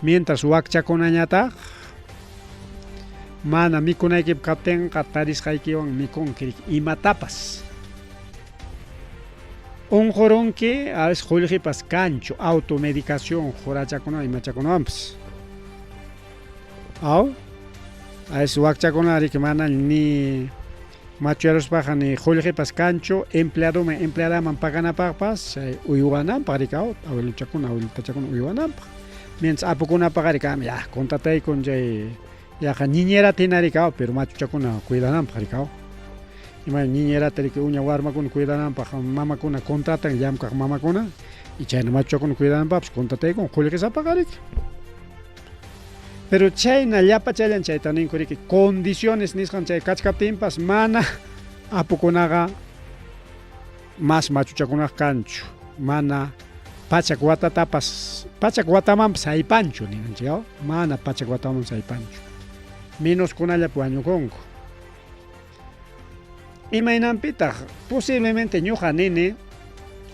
Mientras wakchakunañataq mana mikunaykipaq kaptinqa tarisqaykiwan mikunki riki imatapas. Unqurunki a veces qullqipas kanchu automedicación qurachakunawan imachakunawanpas. Aw, a veces wakchakuna riki mana ni machuyaruspaqa ni qullqipas kanchu empleadoman empleadaman paganapaqpas chay uywananpaq riki aw, abuelochakuna abuelitachakuna uywananpaq. Mientras apukunapaqa riki ya contrataykun chay yaqa niñerata hina riki aw, pero machuchakuna cuidananpaq riki aw. Ima niñerata riki uña warmakuna cuidananpaq mamakuna contratan llamkaq mamakuna y chayna machuchakuna cuidananpaqpas contrataykun qullqisapaqa riki. Pero chayna llapachallan chayta ninku riki condiciones nisqan chay kachkaptinpas mana apukunaqa mas machuchakunaqa kanchu, mana pachak watatapas, pachak watamanpas haypanchu ninanchik, mana pachak watamanpas haypanchu. Menoskunallapi wañukunku. Imaynanpitaq posiblemente ñuqa nini,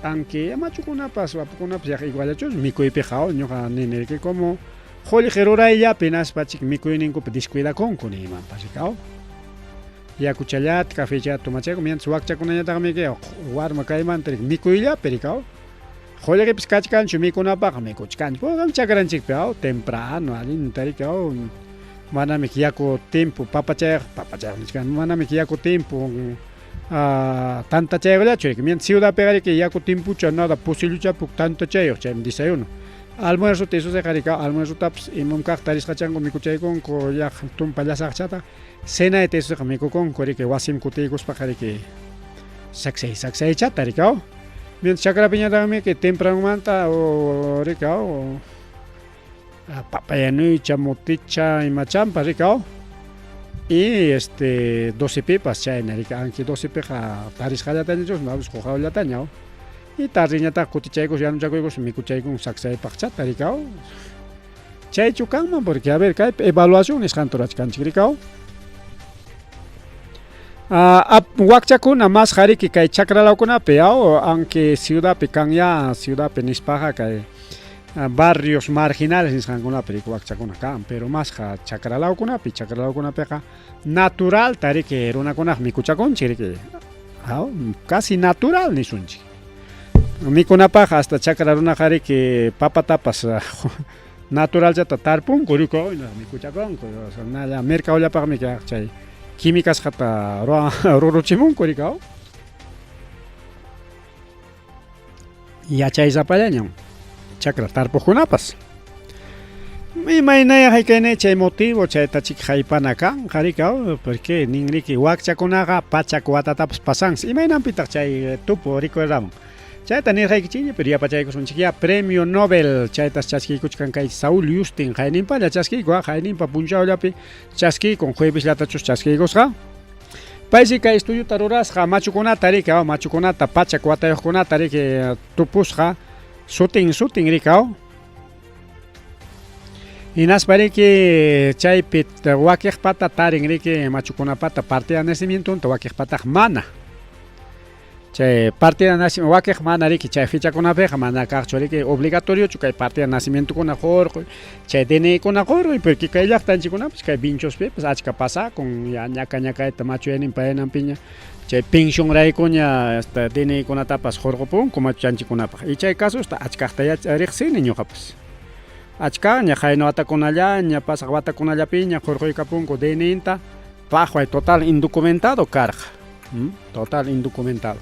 aunque machukunapas apukunapas yaqa igualachus mikuypiqa ñuqa nini riki como qullqi rurayllapi hinaspa chik mikuyninkupi descuidakunku niymanpas riki aw. Yakuchallata, cafechallata tomachayku, mientras wakchakunañataqmi warma kaymanta riki mikuyllapi riki aw. Qullqipis kachkanchu mikunapaqqa mikuchkanchik. Pugam chakranchikpi aw temprano allinta riki aw. Manami yaku timpu papachayaq papachayaq nichkan manami yaku timpu Tantachayuqllachu riki mientras ciudadpiqa riki yaku timpucha nada pusilluchapuk tantachayuq chaymi desayuno. Almuerzota isusiqa riki almuerzotapas imam kaq tarisqachanku mikuchaykunku yaq tumpa llasaqchata cenayta isusiqa mikukunku riki wasim kutiykuspaqa riki saksay saksaychata riki aw. Mientras chakrapiñataqmi riki tempranumanta o riki aw papayanuycha muticha imachampas riki aw. Y este docepipas chayna riki anki docepiqa tarisqallatañachus mapis quqawllataña aw. Y tardeñataq kutichaykus yanuchakuykus mikuchaykun saksaypaqchata riki aw. Chaychu kanman porque a ver kaypi evaluación nisqanta rurachkanchik riki aw. Wakchakuna masqa riki kay chakralawkunapi aw aunque ciudadpi kanya ciudadpi nispaqa kay barrios marginales nisqankunapi riki wakchakuna kan pero masqa chakralawkunapi chakralawkunapiqa naturalta riki runakunaq mikuchakunchik riki aw casi natural nisunchik mikunapaq hasta chakra runaqa riki papatapas naturalllata tarpunku riki mikuchakunku nalla mercadollapaqmi chay químicasqata ruruchimunku riki aw yachaysapallañam chakra tarpuqkunapas. Imaynaya hayk'ayna chay motivo chaytachik haypana kanqa riki aw porque nin riki wakchakunaqa pachak watatapas pasansi imaynanpitaq chay tupu rikueramun chayta nirqaykichikña pero yapachaykusunchikyá premio Nobel chaytas chaskiykuchkan kay Saúl Justin qayninpalla chaskiyku qayninpa punchawllapi chaskiykun juevesllatachus chaskiykusqa. Paysi kay estudiota rurasqa machukunata riki aw machukunata pachak watayuqkunata riki tupusqa sutin sutin riki aw. Hinaspa riki chaypi wakiqpata tarin riki machukunapata partida nacimientonta wakiqpataq mana. Chay partida nacimiento wakiq mana riki chay fechakunapiqa mana kaqchu riki obligatoriochu kay partida nacimientokuna hurquy chay DNIkuna hurquy porque kay llaqtanchikkunapas kay Vinchospipas achka pasakun ya ñaka ñakayta machuyayninpa payananpiña chay pensionraykuña hasta DNIkunatapas hurqupunku machuchanchikkunapaq y chay casosta achkaqta riqsini ñuqapas achkaña qayna watakunallaña pasaq watakunallapiña hurquykapunku DNInta paqway total indocumentado karqa. Total indocumentado.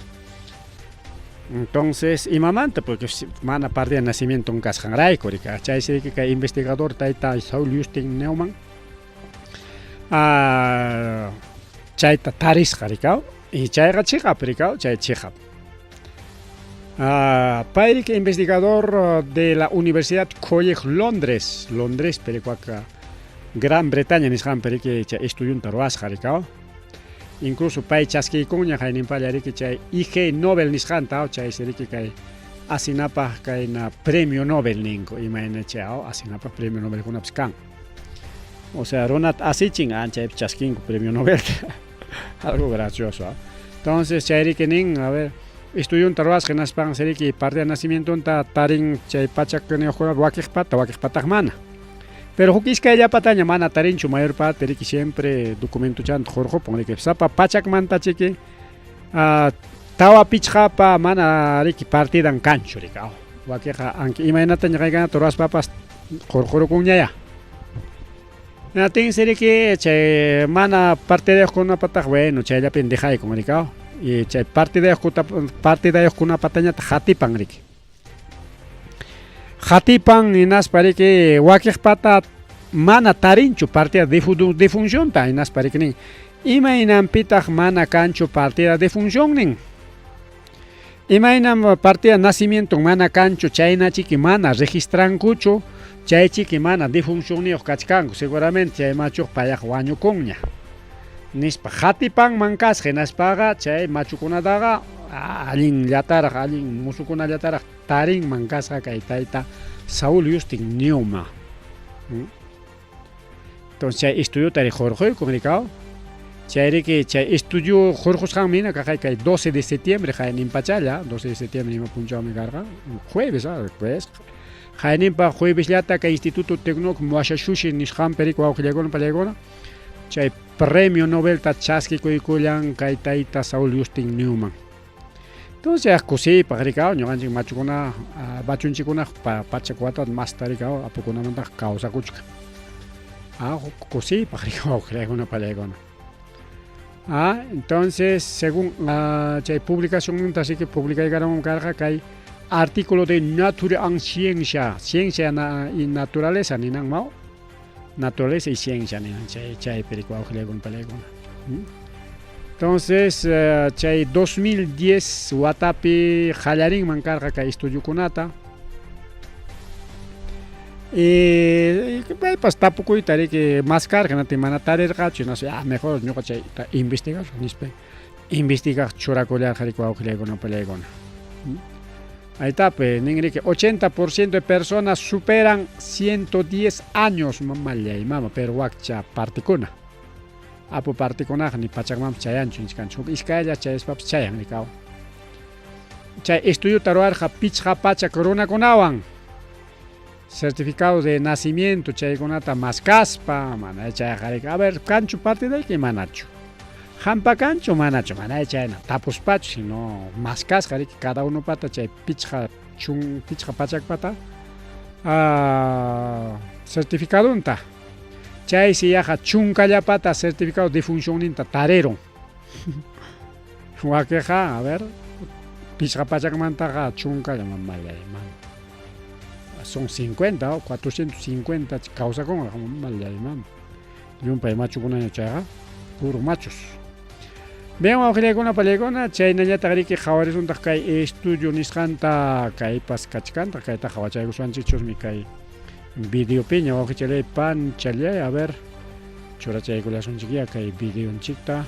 Entonces, imamanta? Porque mana partida de nacimiento kasqanrayku riki. Chaysi riki kay investigador tayta Saúl Justin Neumann chayta tarisqa riki y chayqa chiqap riki chay chiqap. Pay riki investigador de la Universidad College Londres, Londres perikuaka Gran Bretaña nisqanpi riki chay estudiunta ruwasqa riki. Incluso pay chaskiykunña hayninpalla riki chay IG Nobel nisqanta chaysi riki kay asinapaq kayna premio Nobel ninku imayna chay asinapaq premio Nobelkunapas kan. O sea, runata asichin anchaypi chaskinku premio Nobel. Algo gracioso. Entonces chay riki nin, a ver, estudiunta ruwasqa hinaspan riki partida de nacimientonta tarin chay pachak niyuqkunapi wakiqpata wakiqpataq mana. Pero huk iskayllapataña mana tarinchu mayor parte riki siempre documentochanta hurqupun riki sapa pachakmanta chiki tawa pichqapa mana riki partidan kanchu riki wakiqa anki imaynataña qaykanata ruwaspapas hurqurukunñayá. Hinaptinsi riki chay mana partidayuqkunapataq bueno chayllapin dejaykun riki y chay partidayuqkunapatañataq hatipan riki. Hatipan hinaspa riki wakiqpata mana tarinchu partida defuncionta hinaspa riki nin imaynanpitaq mana kanchu partida defunción nin. Imaynam partida nacimiento mana kanchu chayna chiki mana registrankuchu chay chiki mana defuncionniyuq kachkanku seguramente chay machuq payaq wañukunña nispa hatipanman kasqa hinaspaqa chay machukunataqa allinllataraq allin musukunallataraq tarinman kasqa kay tayta Saúl Justin Neumann. Entonces chay estudiota hurquykun rikaw chay riki chay estudio hurqusqanmi hina kaqay kay 12 de septiembre qayninpachalla 12 de septiembre ima punchawmi karqa jueves pues qayninpa juevesllata kay Instituto Tecnológico Massachusetts nisqanpi riki wawqillaykuna pallaykuna chay premio Nobelta chaskikuykullan kay tayta Saúl Justin Neumann. Entonces kusiypaq rikaw ñuqanchik machukuna machunchikuna pachak watata masta rikaw apukunamantaqa kawsakuchkan. Kusiypaq rikaw wawqillaykuna pallaykuna. Ah, entonces, según ah, chay publicacionmanta así que publicaykaramum karqa kay artículo de Nature and Ciencia, Ciencia y Naturaleza ninan maw, Naturaleza y Ciencia ninan chay chaypi riki wawqillaykuna palaykuna. Entonces, chay 2010 watapi qallarinman karqa kay estudiokunata. Y paypas tapukuyta riki maskarqa, hinaptin mana tarirqachu, hinaspa ah, mejor ñuqa chayta investigasaq nispa investigaq churakullarqa riki wawqillaykuna pallaykuna. Ahí nin riki 80% de personas superan 110 años, mamallay mama, pero wakcha partikuna. Apu partikunaqa ni pachakmanpas chayanchu nichkanchik, huk iskaylla chayaspapas chayan rikaw. Chay estudiota ruwarqa 500 runakunawan. Certificado de nacimiento chaykunata maskaspa, mana chayqa riki, a ver, kanchu partidayki manachu. Hampa kanchu manachu, mana chayna tapuspachu, sino maskasqa riki cada unopata chay pichqa chun 500pata certificadonta. Chaysi yaqa chunkallapata certificado de defuncionninta tarirun. Wakiqa, a ver, 500mantaqa chunkalla, mamallay mama. Son 50 o 450 kawsakunqa, mamallay mama. Llumpay machukunaña chayqa, puro machos. Bien, wawqillaykuna pallaykuna, chaynallataq riki qhawarisuntaq kay estudio nisqanta, kaypas kachkantaq, kayta qhawachaykusunchikchusmi kay videopiña, wawqichalay panchalay, a ver, churachaykullasunchikya kay videonchikta.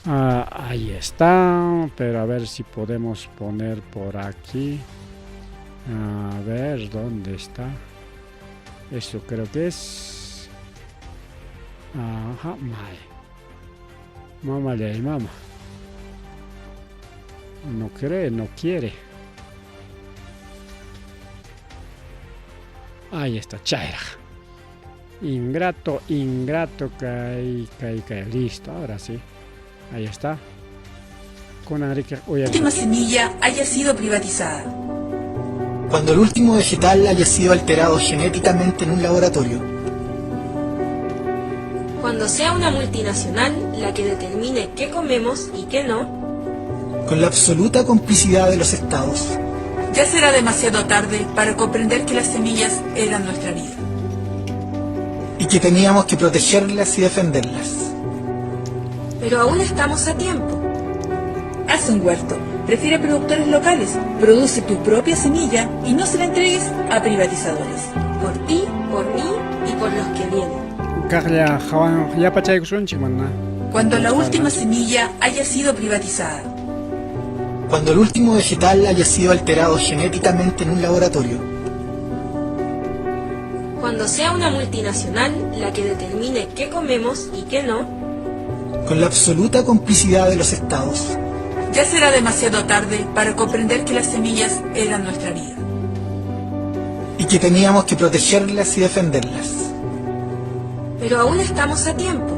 Ah, ahí está, pero a ver si podemos poner por aquí. A ver, ¿dónde está? Esto creo que es. Ajá, may. Mamá le mama. No cree, no quiere. Ahí está, chayraq. Ingrato, ingrato, kay, kay, kay. Listo, ahora sí. Ahí está. Con Enrique última semilla haya sido privatizada. Cuando el último vegetal haya sido alterado genéticamente en un laboratorio. Cuando sea una multinacional la que determine qué comemos y qué no. Con la absoluta complicidad de los estados. Ya será demasiado tarde para comprender que las semillas eran nuestra vida. Y que teníamos que protegerlas y defenderlas. Pero aún estamos a tiempo. Haz un huerto, prefiere productores locales, produce tu propia semilla y no se la entregues a privatizadores. Por ti, por mí y por los que vienen. Kaqlla hawan yapachaykusunchik mana. Cuando la última semilla haya sido privatizada. Cuando el último vegetal haya sido alterado genéticamente en un laboratorio. Cuando sea una multinacional la que determine qué comemos y qué no. Con la absoluta complicidad de los estados. Ya será demasiado tarde para comprender que las semillas eran nuestra vida. Y que teníamos que protegerlas y defenderlas. Pero aún estamos a tiempo.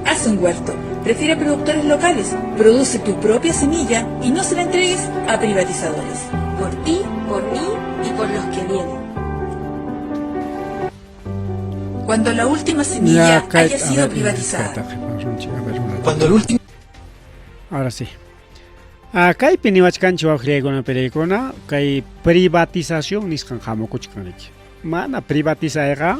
Haz un huerto, prefiere productores locales, produce tu propia semilla y no se la entregues a privatizadores. Por ti, por mí y por los que vienen. Cuando la última semilla haya sido privatizada. Cuando el último... Ahora sí. Kaypi niwachkanchik wawqillaykuna piraykuna, kay privatización nisqan hamukuchkan riki. Mana privatizayqa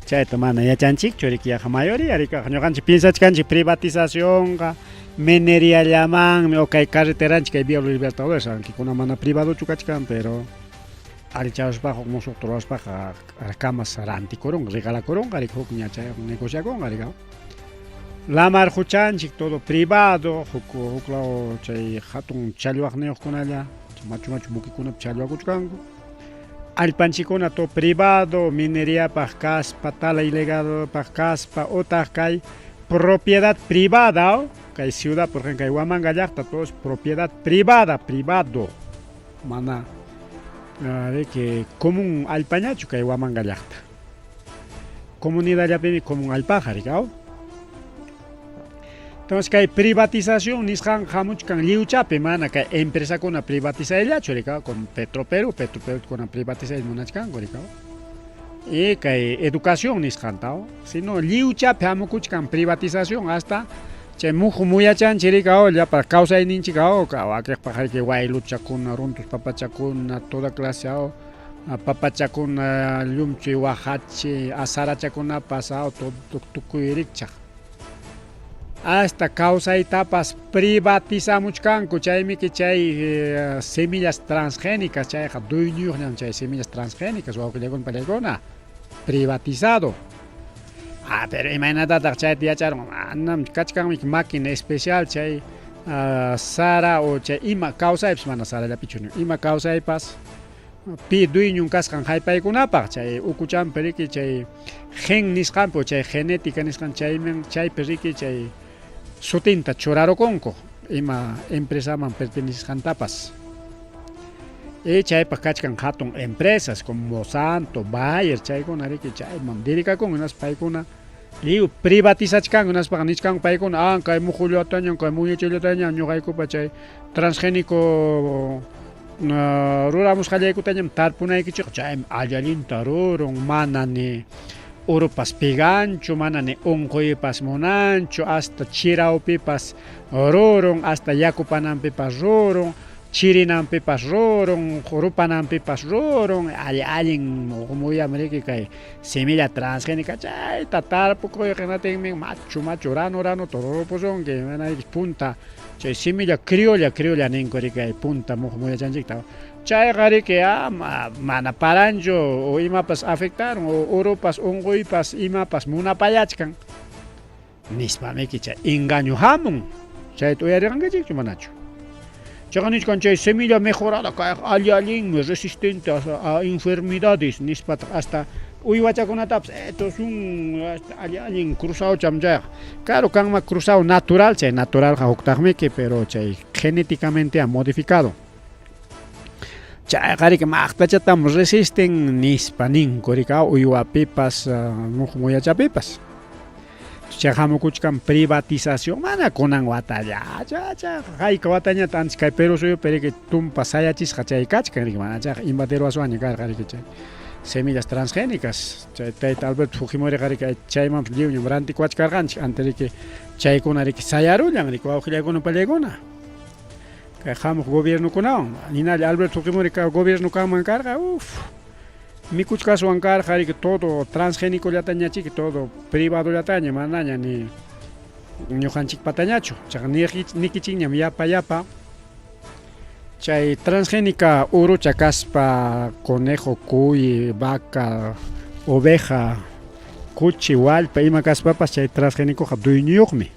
chayta mana yachanchikchu riki, yaqa mayoría riki, ñuqanchik piensachkanchik privatizacionqa mineriallamanmi o kay carreteranchik kay Vía Libertadores, aunque kuna mana privadochu kachkan, pero allichaspaqa musuqta ruwaspaqa kamas rantikurunqa, regalakurunqa riki, huk ña chay negociakunqa riki. Lamar quchanchik todo privado, huk huklaw chay hatun challwaqniyuqkunalla, machu machu buquikunapi challwakuchkanku. Allpanchikkuna todo privado, mineriapaq kaspa, tala ilegalpaq kaspa, utaq kay propiedad privada, kay ciudad, por ejemplo, kay Huamanga llaqta, todo es propiedad privada, privado. Mana que común allpañachu kay Huamanga llaqta. Comunidadllapimi común allpaqa riki. Entonces kay privatización nisqan hamuchkan lliwchapi, mana kay empresakuna privatizayllachu riki, con Petroperú, Petroperú kuna privatizay munachkanku riki. Y kay educación nisqanta, sino lliwchapi hamukuchkan privatización hasta chay muhu muyachanchik llapa kawsayninchik wakiqpaq riki wayluchakuna, runtus papachakuna, toda clase papachakuna, llumchuy waqachi, asarachakunapas tukuy rikchaq. Hasta kawsaytapas privatizamuchkanku, chaymiki chay semillas transgénicas, chayqa dueñuyuqñam chay semillas transgénicas, wawqillaykuna pallaykuna, privatizado. Ah, pero imaynatataq chayta yacharun? Manam kachkanmi máquina especial chay sara o chay ima kawsaypas, mana sarallapichu, ima kawsaypas pi dueñon kasqan haypaykunapaq, chay ukuchanpi riki chay gen nisqanpi, chay genética nisqan chayman chaypi riki chay sutinta churarukunku ima empresaman pertenecesqantapas. Y chaypaq kachkan hatun empresas como Monsanto, Bayer, chaykuna riki chayman dedicakun, hinaspa paykuna lliw privatizachkanku, hinaspaqa nichkanku paykuna, ah, kay muhullataña, kay muyachallataña ñuqaykupa chay transgénico ruramusqallaykutañam tarpunaykichik, chaymi allallinta rurun, mana ni urupas peganchu, mana ni unquypas munanchu, hasta chirawpipas rurun, hasta yakupananpipas rurun, chirinanpipas rurun, rupananpipas rurun, alli allin muyam riki kay semilla transgénica, chayta tarpukuyqa hinatinmi machu machu ranu ranu tururupusunki, manayki punta chay semilla criolla criolla ninku riki kay punta muhu muyachanchikta, chayqa riki mana paranchu o imapas afectarun o urupas unquypas imapas munapayachkan nispamiki chay engaño hamun. Chayta uyarirqankichikchu manachu? Chaqa nichkan chay semilla mejorada kayqa alli allinmi resistente a enfermedades nispataq hasta uywachakunatapas esto es un alli allin cruzado-cham chayqa. Claro, kanman cruzado natural, chay naturalqa huktaqmiki, pero chay genéticamente modificado. Chayqa riki maqtachatam resisten nispa ninku riki uywapipas muhu muyachapipas. Chay hamukuchkan privatización, mana kunan watalla, hayka watañata antes kay Perú suyupi riki tumpa sayachisqa chay kachkan riki, mana chayqa invadirwaswanña karqa riki chay semillas transgénicas. Chay tayta Alberto Fujimoriqa riki chaymanpas lliwñam rantikuwachkarqanchik, antes riki chaykuna riki sayarullan riki wawqillaykuna pallaykuna. Kay hamuq gobiernokunawan, hinalla Alberto Fujimori gobierno kanman karqa, uff, mikuchkaswan karqa riki todo transgénicollatañachiki, todo privadollataña, manaña ni ñuqanchikpatañachu. Chaqa nikichikñam yapa yapa chay transgénica urucha kaspa conejo, cuy, vaca, oveja, kuchi, wallpa ima kaspapas chay transgénicoqa dueñuyuqmi.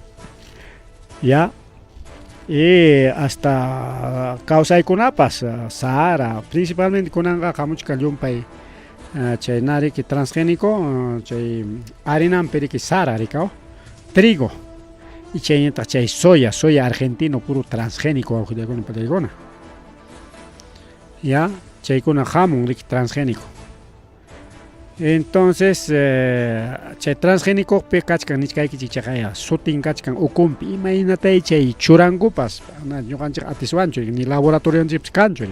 Ya, y hasta kawsaykunapas sara, principalmente kunanqa hamuchkan llumpay chay nariki transgénico chay harinanpi riki sara rikaw, trigo, y chayñataq chay soya, soya argentino puro transgénico wawqillaykuna pallaykuna. Ya, chaykuna hamun riki transgénico. Entonces chay transgénicopi kachkan nichkaykichik chaqaya sutin kachkan ukunpi imaynatay chay churankupas mana ñuqanchik atiswanchu ni laboratorionchikpas kanchu.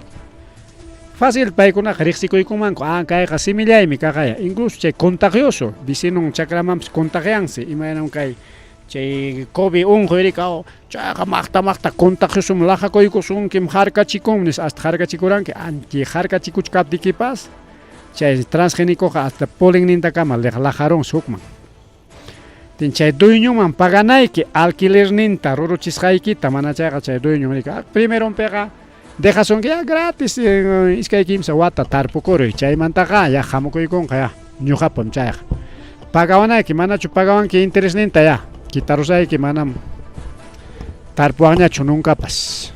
Fácil paykunaqa riqsikuykunmanku, ah, kayqa semillaymi kaqaya, incluso chay contagioso vecinon chakramanpas contagiansi, imaynam kay chay COVID unquy riki chayqa maqta maqta contagiosom laqakuykusunkim harkachikunmi nispa hasta harkachikuranki, anti harkachikuchkaptikipas chay transgénicoqa hasta polennintakama laqarunsi hukman. Tin chay dueñoman paganayki alquilerninta ruruchisqaykita, mana chayqa chay dueño riki primeronpiqa dejasunki ya gratis iskay kimsa wata tarpukuruy, chaymantaqa ya hamukuykunqa ya ñuqapam chayqa. Pagawanayki manachu pagawanki interesninta ya quitarusayki, manam tarpuwaqñachu nuncapas.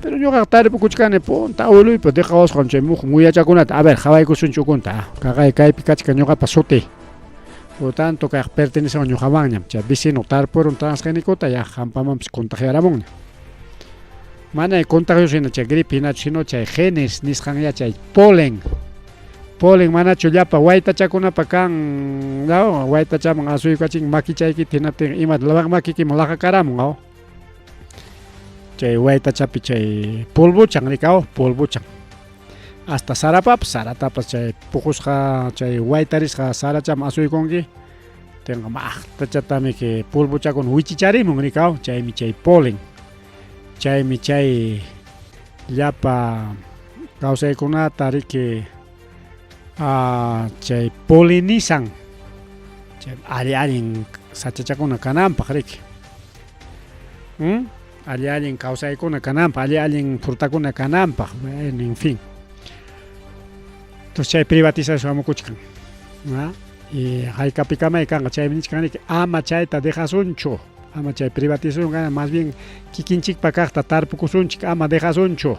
Pero ñuqaqa tarpukuchkani punta abueluypa dejawasqan chay muhu muyachakunata. A ver, qhawaykusunchik ukunta. Kaqay kaypi kachkan ñuqapa suti. Por lo tanto, kayqa pertenecewan ñuqamanñam. Chay vecino tarpurun transgénicota ya hampamanpas contagiaramunña. Mana contagioso hina chay gripe hinachu, sino chay genes nisqan ya chay polen. Polen manachu llapa waytachakunapa kan, no, waytachaman asuykachin makichaykita hinaptin ima makikiman laqakaramun, aw. Chay waytachapi chay polvochan rikaw, polvochan. Hasta sarapapas, saratapas chay puqusqa chay waytarisqa saracham asuykunki, tinqa maqtachatami que polvochakuna wichicharimun rikaw, chaymi chay polen. Chaymi chay llapa kawsaykunata riki chay polinizan chay alli allin sachachakuna kananpaq riki. Alli allin kawsaykuna kananpaq, alli allin frutakuna kananpaq, en fin. Entonces chay privatización hamukuchkan. Y haykapikamay kanqa chaymi nichkan riki ama chayta dejasunchu. Ama chay privatización kana, más bien kikinchikpa kaqta tarpukusunchik, ama dejasunchu.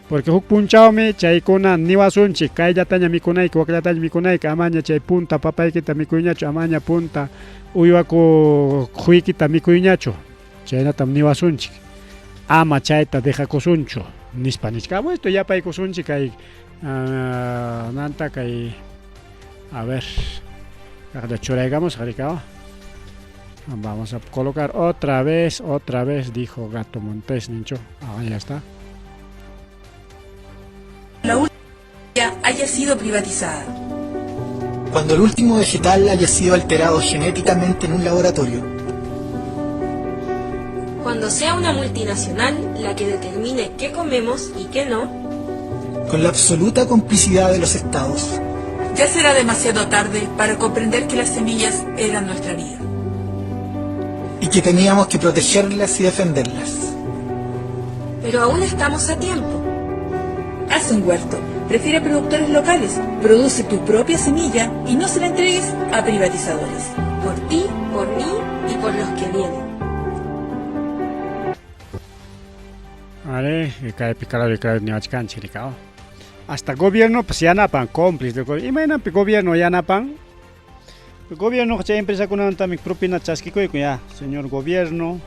Porque huk punchawmi chaykuna niwasunchik, kayllataña mikunayki, wakllataña mikunayki, amaña chay punta papaykita mikuyñachu, amaña punta uywaku quykita mikuyñachu. Chaynatam niwasunchik. Ama chayta dejakusunchu, nispa nichka. Esto yapaykusunchik kay nanta kay a ver, kaqlla churaykamusqa rikaw. Vamos a colocar otra vez, otra vez, dijo Gato Montés, nincho. Ah, ya está. La última haya sido privatizada. Cuando el último vegetal haya sido alterado genéticamente en un laboratorio. Cuando sea una multinacional la que determine qué comemos y qué no. Con la absoluta complicidad de los estados. Ya será demasiado tarde para comprender que las semillas eran nuestra vida. Y que teníamos que protegerlas y defenderlas. Pero aún estamos a tiempo. Haz un huerto. Prefiere productores locales. Produce tu propia semilla y no se la entregues a privatizadores. Por ti, por mí y por los que vienen. Vale, kaypi claro, claro, niwachkanchik rikaw. Hasta gobierno pues yanapan, cómplice. Imaynanpi gobierno yanapan? Gobierno chay empresakunamantami propina chaskikuyku ya, señor gobierno,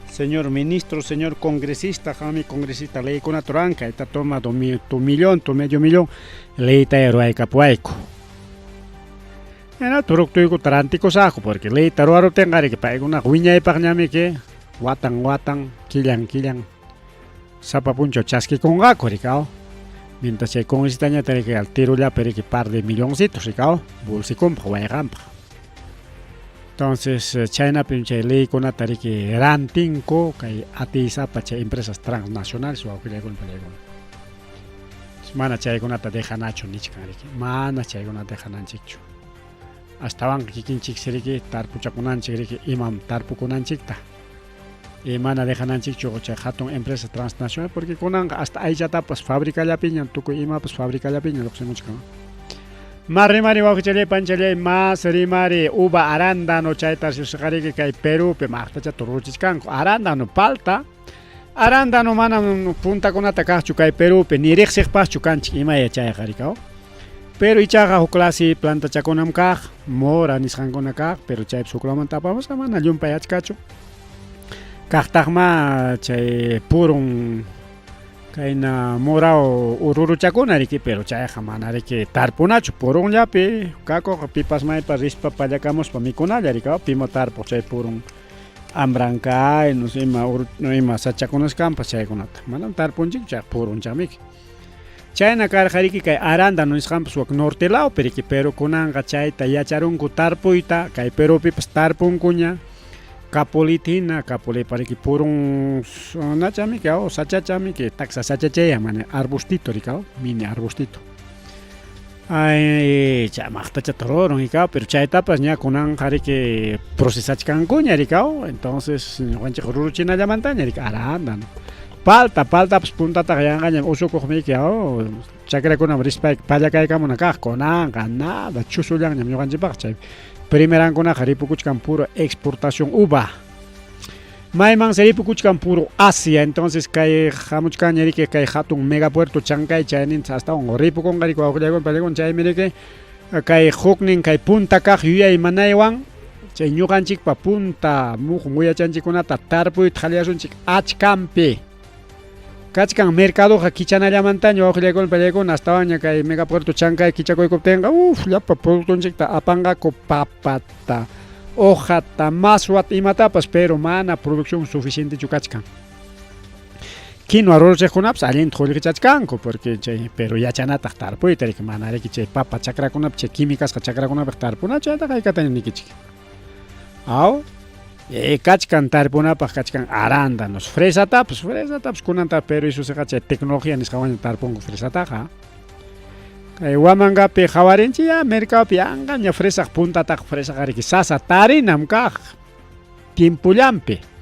señor ministro, señor congresista, qammi congresista leykunata ruranka, ita toma tu millón, tu medio millón, leyta ruwaykapuwayku. Hina turuktuykuta rantikusaqku porque leyta ruwaruptinqa riki paykunaqa wiñaypaqñamiki watan watan, killan killan sapa punchaw chaskikunqaku rikaw. Mientras chay congresistañata riki al tirollapi riki par de milloncitos rikaw bolsikunpaq wayqanpaq. Entonces chaynapim chay leykunata riki rantinku kay atiysapa chay empresas transnacionales wawqillaykuna pallaykuna. Mana chaykunata dejanachu nichkan riki, mana chaykunata dejananchikchu. Astawanqa kikinchiksi riki tarpuchakunanchik riki imam tarpukunanchikta. Y mana dejananchikchu chay hatun empresa transnacional porque kunanqa hasta aychatapas fabricallapiñam tukuy imapas fabricallapiñam lluqsimuchkan. Mas rimari wawqichallay panchallay mas rimari uva arándano chayta riqsisqariki kay Perúpi maqtachata ruruchichkanku arándano palta arándano manam puntakunata kaqchu kay Perúpi ni riqsiqpaschu kanchik imaya chayqa rikaw pero ichaqa huk clase plantachakunam kaq mora nisqankuna kaq pero chaypas huklaymanta apamusqa mana llumpay achkachu kaqtaqma chay purun kayna morao ururuchakuna riki pero chayqa mana riki tarpunachu purunllapi kakuqa pipas maypa rispa pallakamuspa mikunalla rikaw pima tarpuq chay purun ambrankay no sé ima ima sachakunas kanpas chaykunata manam tarpunchikchu chayqa purunchamiki chayna karqa riki kay arándano nisqanpas wak norte lawpi riki pero kunanqa chayta yacharunku tarpuyta kay Perúpipas tarpunkuña Capulitina, capulipa riki purun nachamiki aw sachachamiki taksa sachachaya mana arbustito rikaw mini arbustito. Ay chay maqtachata rurun rikaw pero chaytapas ña kunanqa riki procesachkankuña rikaw entonces ñuqanchik ruruchinallamantaña riki arándano. Palta, paltapas puntataqa yanqañam usukuqmiki aw chakrakunaman rispayki pallakaykamuna kaq kunanqa nada chusullanñam ñuqanchikpaqqa chay primerankunaqa ripukuchkan puro exportación uva. Maymansi ripukuchkan puro Asia, entonces kay hamuchkanña riki kay hatun megapuerto Chancay chayninta astawan ripukunqa riki wawqillaykuna pallaykuna chaymi riki kay huknin kay punta kaq yuyay manaywan chay ñuqanchikpa punta muhu muyachanchikkunata tarpuyta qallasunchik achkanpi. Kachkan mercadoqa kichanallamantaña wawqillaykuna pallaykuna astawanña kay megapuerto Chancay kichakuykuptinqa uf llapa productonchikta apanqaku papata, hojata, maswata imatapas pero mana producción suficientechu kachkan. Quinoa ruruchiqkunapas allinta qullqichachkanku, porque chay pero yachanataq tarpuyta riki, mana riki chay papa chakrakunapi chay quimicasqa chakrakunapiq tarpunachu, chaytaqa haykataña nikichik. Aw, e kachkan tarpunapaq kachkan arándanos, fresatapas, fresatapas kunanta pero isusiqa chay tecnología nisqawanña tarpunku fresataqa. Kay Huamangapi qhawarinchik ya mercadopi yanqaña fresaq puntataq fresaqa riki sasa tarinam kaq tiempollanpi.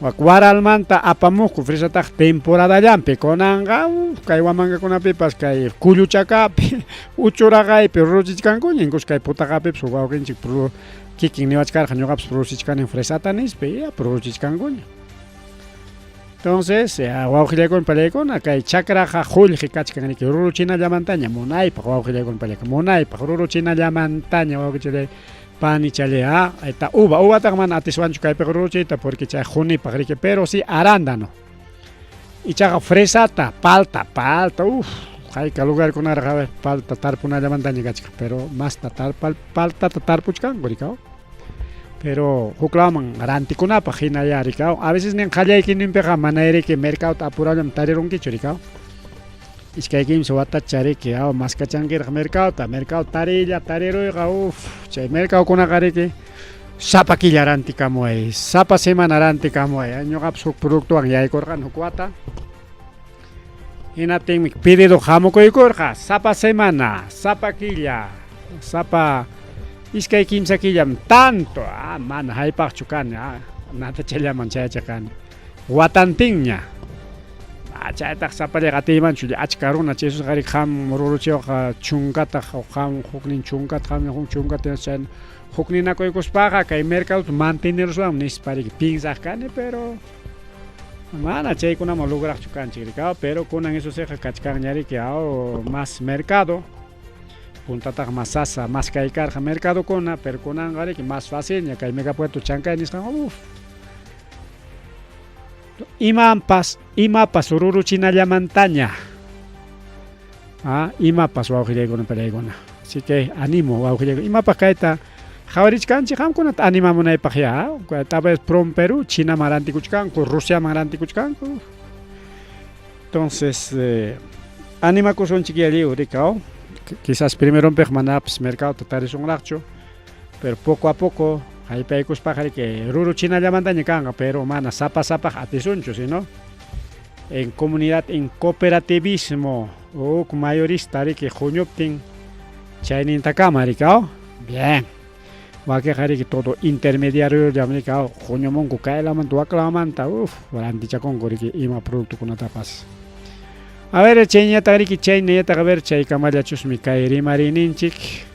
Wak waralmanta apamuqku fresataq temporadallanpi kunanqa kay Huamangakunapipas kay Kulluchakapi Uchuraqaypi ruruchichkankuña incluso kay Putaqapipas huk wawqinchik kikin niwachkarqa ñuqapas ruruchichkanin fresata nispa ya ruruchichkankuña. Entonces, wawqillaykuna pallaykuna kay chakraqa qullqi kachkan riki ruruchinallamantaña munaypaq wawqillaykuna pallaykuna munaypaq ruruchinallamantaña wawqichallay panichallay a ayta uva uvataqa mana atiswanchu kaypiqa ruruchiyta porque chay qunipaq riki pero si arándano ichaqa fresata palta palta uff hayka lugarkunaraq a ver palta tarpunallamantaña kachkan pero masta tar paltata tarpuchkanku riki Pero huk lawman rantikunapaq hinayá rikaw. A veces nin qallaykininpiqa manay riki mercadota apurallam tarirunkichu rikaw. Iskay kimsa watacha riki aw maskachankiraq mercadota, mercado tariylla tariruyqa uff, chay mercadokunaqa riki sapa killa rantikamuway, sapa semana rantikamuway. Ñuqapas huk productowan yaykurqani huk wata. Hinaptinmi pedido hamukuykurqa sapa semana, sapa killa, sapa iskay kimsa killam tanto, ah, mana haypaqchu kani, ah, natachallaman chayachiq kani. Watantinña. Ah, chaytaq sapallayqa atiymanchu, achka runa chaysusqa riki qam ruruchiwaq chunkataq, qam huknin chunkata, qam huk chunkata, chayna hukninakuykuspaqa kay mercadota manteneruswanmi nispa riki piensaq kani, pero Mana chaykunaman lograqchu kanchik riki, pero kunan esusiqa kachkanña riki, aw mas mercado, puntataq mas sasa, mas kay karqa mercadokuna, pero kunanqa riki mas facilña kay Megapuerto Chancay nisqan, uf. Imanpas, imapas ruruchinallamantaña. Ah, imapas wawqillaykuna palaykuna. Así que animo wawqillaykuna. Imapaq kayta qhawarichkanchik qamkunata animamunaypaq ya. Tal vez Prom Perú, Chinaman rantikuchkanku, Rusiaman rantikuchkanku. Entonces, eh, animakusunchik ya lliw rikaw. Quizás primeronpiq manapas mercadota tarisunraqchu, pero poco a poco haypaykuspaqa riki ruruchinallamantaña kanqa, pero mana sapa sapaq atisunchu, sino en comunidad, en cooperativismo, huk mayorista riki huñuptin chaynintakama riki, aw? Bien. Wakinqa riki todo intermediariollam riki, aw? Huñumunku kaylamanta waklamanta, uf, rantichakunku riki ima productokunatapas. A ver, chayñataq riki, chayñataq a ver, chaykamallachusmi kay rimariyninchik.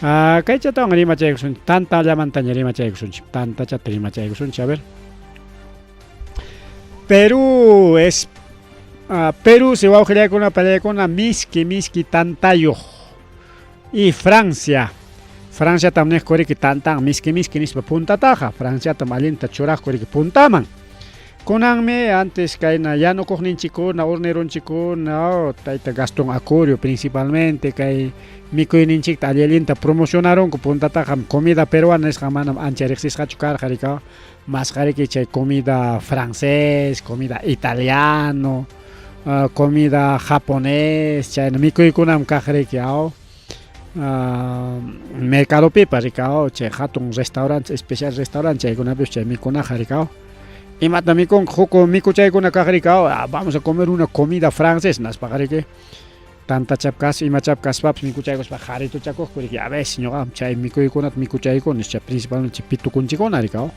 Ah, kaychatawan rimachaykusunchik, tantallamantaña rimachaykusunchik, tantachata rimachaykusunchik, a ver. Perú es uh, Perú si wawqillaykuna pallaykuna miski miski tantayuq y Francia Franciatam niqku riki tantan miski miski nispa puntataqa Franciatam allinta churaqku riki puntaman kunanmi antes kayna yanukuqninchikkuna hornerunchikkuna oh, tayta Gastón Acurio principalmente kay mikuyninchikta alli allinta promocionarunku puntataqa comida peruana nisqa manam ancha riqsisqachu karqa riki Masqariki chay comida francés, comida italiano, uh, comida japonés, chayna mikuykunam kaq riki aw. Uh, mercadopipas riki aw, chay hatun restaurante, especial restaurante chaykunapis chay mikunaqa riki aw. Imata mikunku huk mikuchaykuna kaq riki aw, ah, vamos a comer una comida francés naspaqa riki. Tantachap kas, imachap kaspapas mikuchaykuspa qarituchakuqku riki, a veces ñuqam chay mikuykunata mikuchaykuni, chay principalmente chay pitukunchikuna riki aw.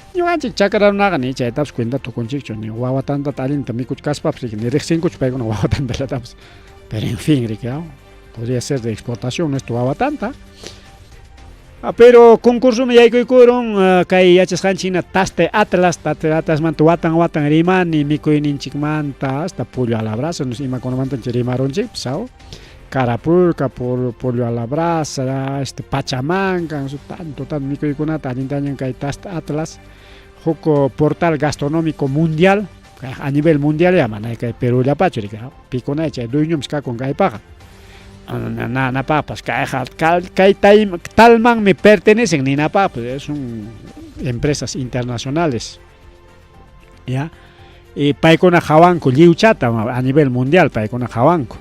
Ñuqanchik chakra runaqa ni chaytapas cuenta tukunchikchu, ni wawa tantata allinta mikuchkaspapas riki, ni riqsinkuchu paykuna wawa tantallatapas. Pero en fin riki aw, podría ser de exportación nuestro wawa tanta. Ah, pero concursoman yaykuykurun ah, kay yachasqanchik hina Taste Atlas, Taste Atlasmanta watan watan rimani mikuyninchikmanta hasta pollo a la brasa, no sé imakunamantanchik rimarunchikpas, aw. Carapulca, pollo, pollo a la brasa, este pachamanca, no sé, tanto tanto mikuykunata allintañan kay Taste Atlas, huk oh, portal gastronómico mundial, a nivel mundial ya mana kay Perú llapachu riki, pikuna chay dueñoms kakun kaypaqa. Nanapapas kayqa kay talmanmi pertenecen ninapapas, son empresas internacionales. ¿Ya? Y paykuna qhawanku lliwchata a nivel mundial paykuna qhawanku.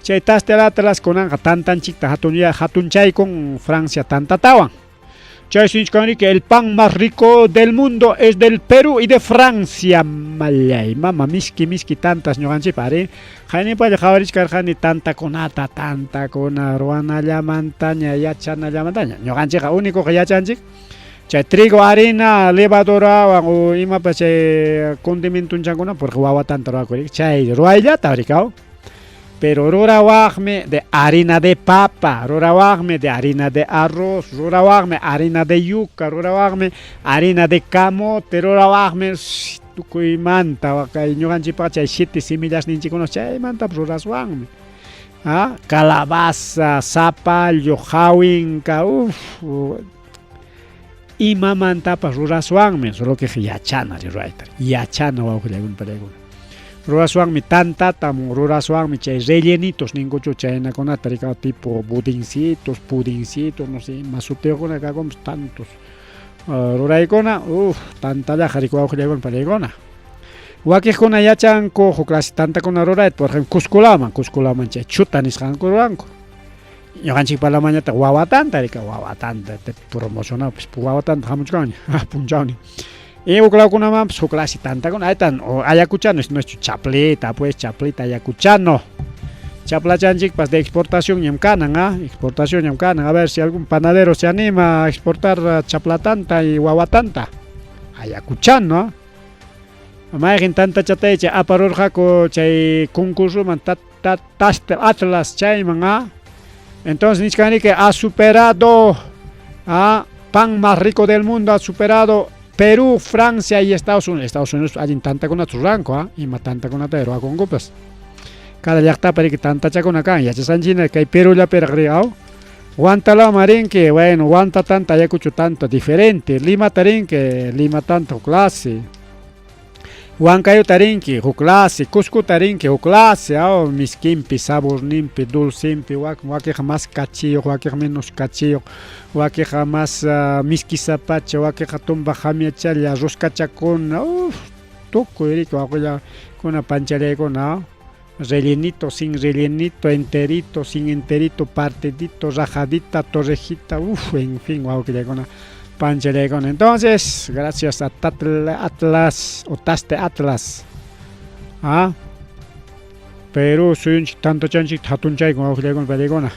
Chay Tastel Atlas kunanqa tantanchikta hatunchaykun Francia tantatawan. Chay sinchkanriki el pan más rico del mundo es del Perú y de Francia. Mallay, mama miski miski tantas ñuqanchikpa ari. Qaynipalla qhawarichkarqani tantakunata, tantakuna ruwanallamantaña, yachanallamantaña. Ñuqanchikqa únicoqa yachanchik chay trigo harina levadurawan o imapas chay condimentonchankuna porque wawa tanta ruwakurik chay ruwayllata rikaw. Pero rurawaqmi de harina de papa, rurawaqmi de harina de arroz, rurawaqmi harina de yuca, rurawaqmi harina de camote, rurawaqmi tukuymanta kay ñuqanchikpaqa chay siete semillasninchikuna chaymantapas ruraswanmi. Ah, calabaza, zapallo, jawinka, uff, imamantapas ruraswanmi, solo que yachana rurayta, yachana wawqillaykuna pariykuna. Ruraswanmi tantata, ruraswanmi chay rellenitos ninkuchu chaynakunata rikaw tipo budincitos, pudincitos, no sé, ima sutiyuqkuna kakunpas tantos ruraykuna, uff, tantallaqa riki wawqillaykuna pariykuna. Wakiqkuna yachanku huk clase tantakuna rurayta, por ejemplo, Cuscolaman, Cuscolaman chay chuta nisqanku ruranku. Ñuqanchik palamañataq wawa tanta rika, wawa tanta promocionado, pues wawa tanta hamuchkanña, punchawnin. Y huk lawkunamanpas huk clase tantakuna, ahí o ayacuchano, es nuestro chaplita, pues chaplita ayacuchano. Chaplachanchikpas de exportación ñam kanan, ¿ah? Exportación ñam kanan. A ver si algún panadero se anima a exportar chaplatanta y wawatanta. Ayacuchano, ¿ah? Mayqin tantachataycha aparurqaku chay concursoman Taste Atlas chayman, ¿ah? Entonces nichkanriki ha superado a pan más rico del mundo, ha superado Perú, Francia y Estados Unidos. Estados Unidos allin tantakunata ruranku, ¿ah? Ima tantakunata ruwakunkupas. Cada llaqtapi riki tantachakuna kan, yachasqanchikna kay Perú llapiraq ri, aw. Huantalaman rinki, bueno, Huanta tanta, Ayacucho tanta, diferente. Limata rinki, Lima tanta huk clase. Huancayota rinki, huk clase, Cuscota rinki, huk clase, aw, miskinpi, saborninpi, dulcenpi, wakiqa más kachiyuq, wakiqa menos kachiyuq, wakiqa más miskisapacha, wakiqa tumpa qamiachalla, roscachakuna, uff, tukuy riki wawqillakuna panchallaykuna, rellenito, sin rellenito, enterito, sin enterito, partidito, rajadita, torrejita, uff, en fin, wawqillaykuna panchallaykuna. Entonces, gracias a Atlas o Taste Atlas. Ah, Perú suyunchik tantachanchik hatunchaykun wawqillaykuna pariykuna.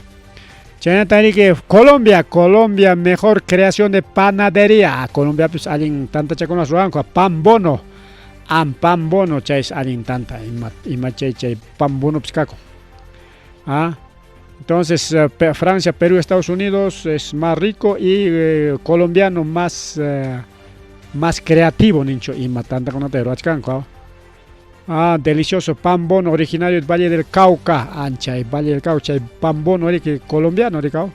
Chaynata riki Colombia, Colombia mejor creación de panadería. Colombiapis allin tantachakunas ruwanku, pan bono. Am pan bono chaysi allin tanta ima ima chay chay pan bonopis kakun. Ah, entonces Francia, Perú, Estados Unidos es más rico y colombiano más creativo ninchu ima tantakunata ruwachkanku. Ah, delicioso pan bono originario del Valle del Cauca, anchay Valle del Cauca, chay pan bono riki colombiano rikaw.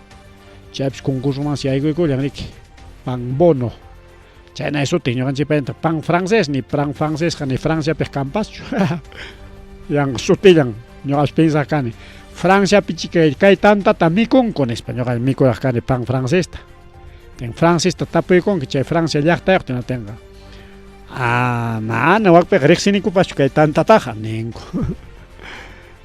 Chaypis concursomansi yaykuykullan riki, pan bono. Chayna sutin ñuqanchikpayta pan francés, ni pan francesqa ni Franciapiq kanpaschu. Yanqa sutillan ñuqapas pensaq kani. Franciapi chika kay tantata mikunku nispa ñuqa mikuraq kani pan francesta. Ten francesta tapuykunki chay Francia llaqtayuq tinatinqa. Ah, mana wakpiqa riqsinikupaschu kay tantataqa ninku.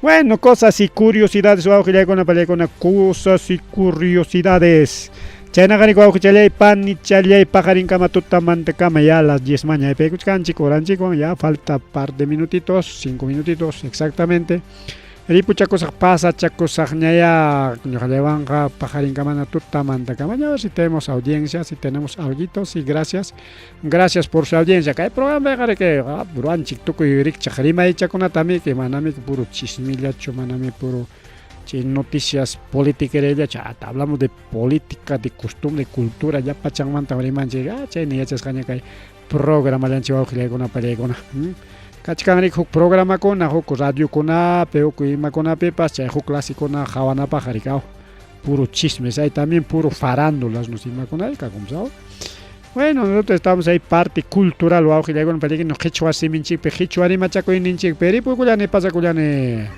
Bueno, cosas y curiosidades, wawqillaykuna pallaykuna, cosas y curiosidades. Chaynaqa riki wawqichallay, panichallay, paqarinkama tutamantakama ya a las 10 maña aypaykuchkanchik horanchikwan, ya falta par de minutitos, 5 minutitos exactamente. Ripuchakusaq pasachakusaqñaya ñuqallaywanqa paqarinkamana tutamantakama. Ya si tenemos audiencia, si tenemos alguito, sí, gracias. Gracias por su audiencia. Kay programa riki ruwanchik tukuy rikchaq rimaychakunatami, manami puro chismillachu, manami puro chay noticias politiquerellachu. Hablamos de política, de costumbre, cultura, ya pachanmanta rimanchik. Ah, chayna yachasqaña kay programallanchik wawqillaykuna pallaykuna. Kachkan riki huk programakuna, huk radiokunapi, huk imakunapipas chay huk clasekuna qhawanapaq riki, puro chismes, hay también puro farándulas, no sé, imakuna kakunpas. Bueno, nosotros estamos ahí parte cultural wawqillaykuna pallaykuna qhichwa siminchikpi, qhichwa rimachakuyninchikpi, ripuykullani pasakullani.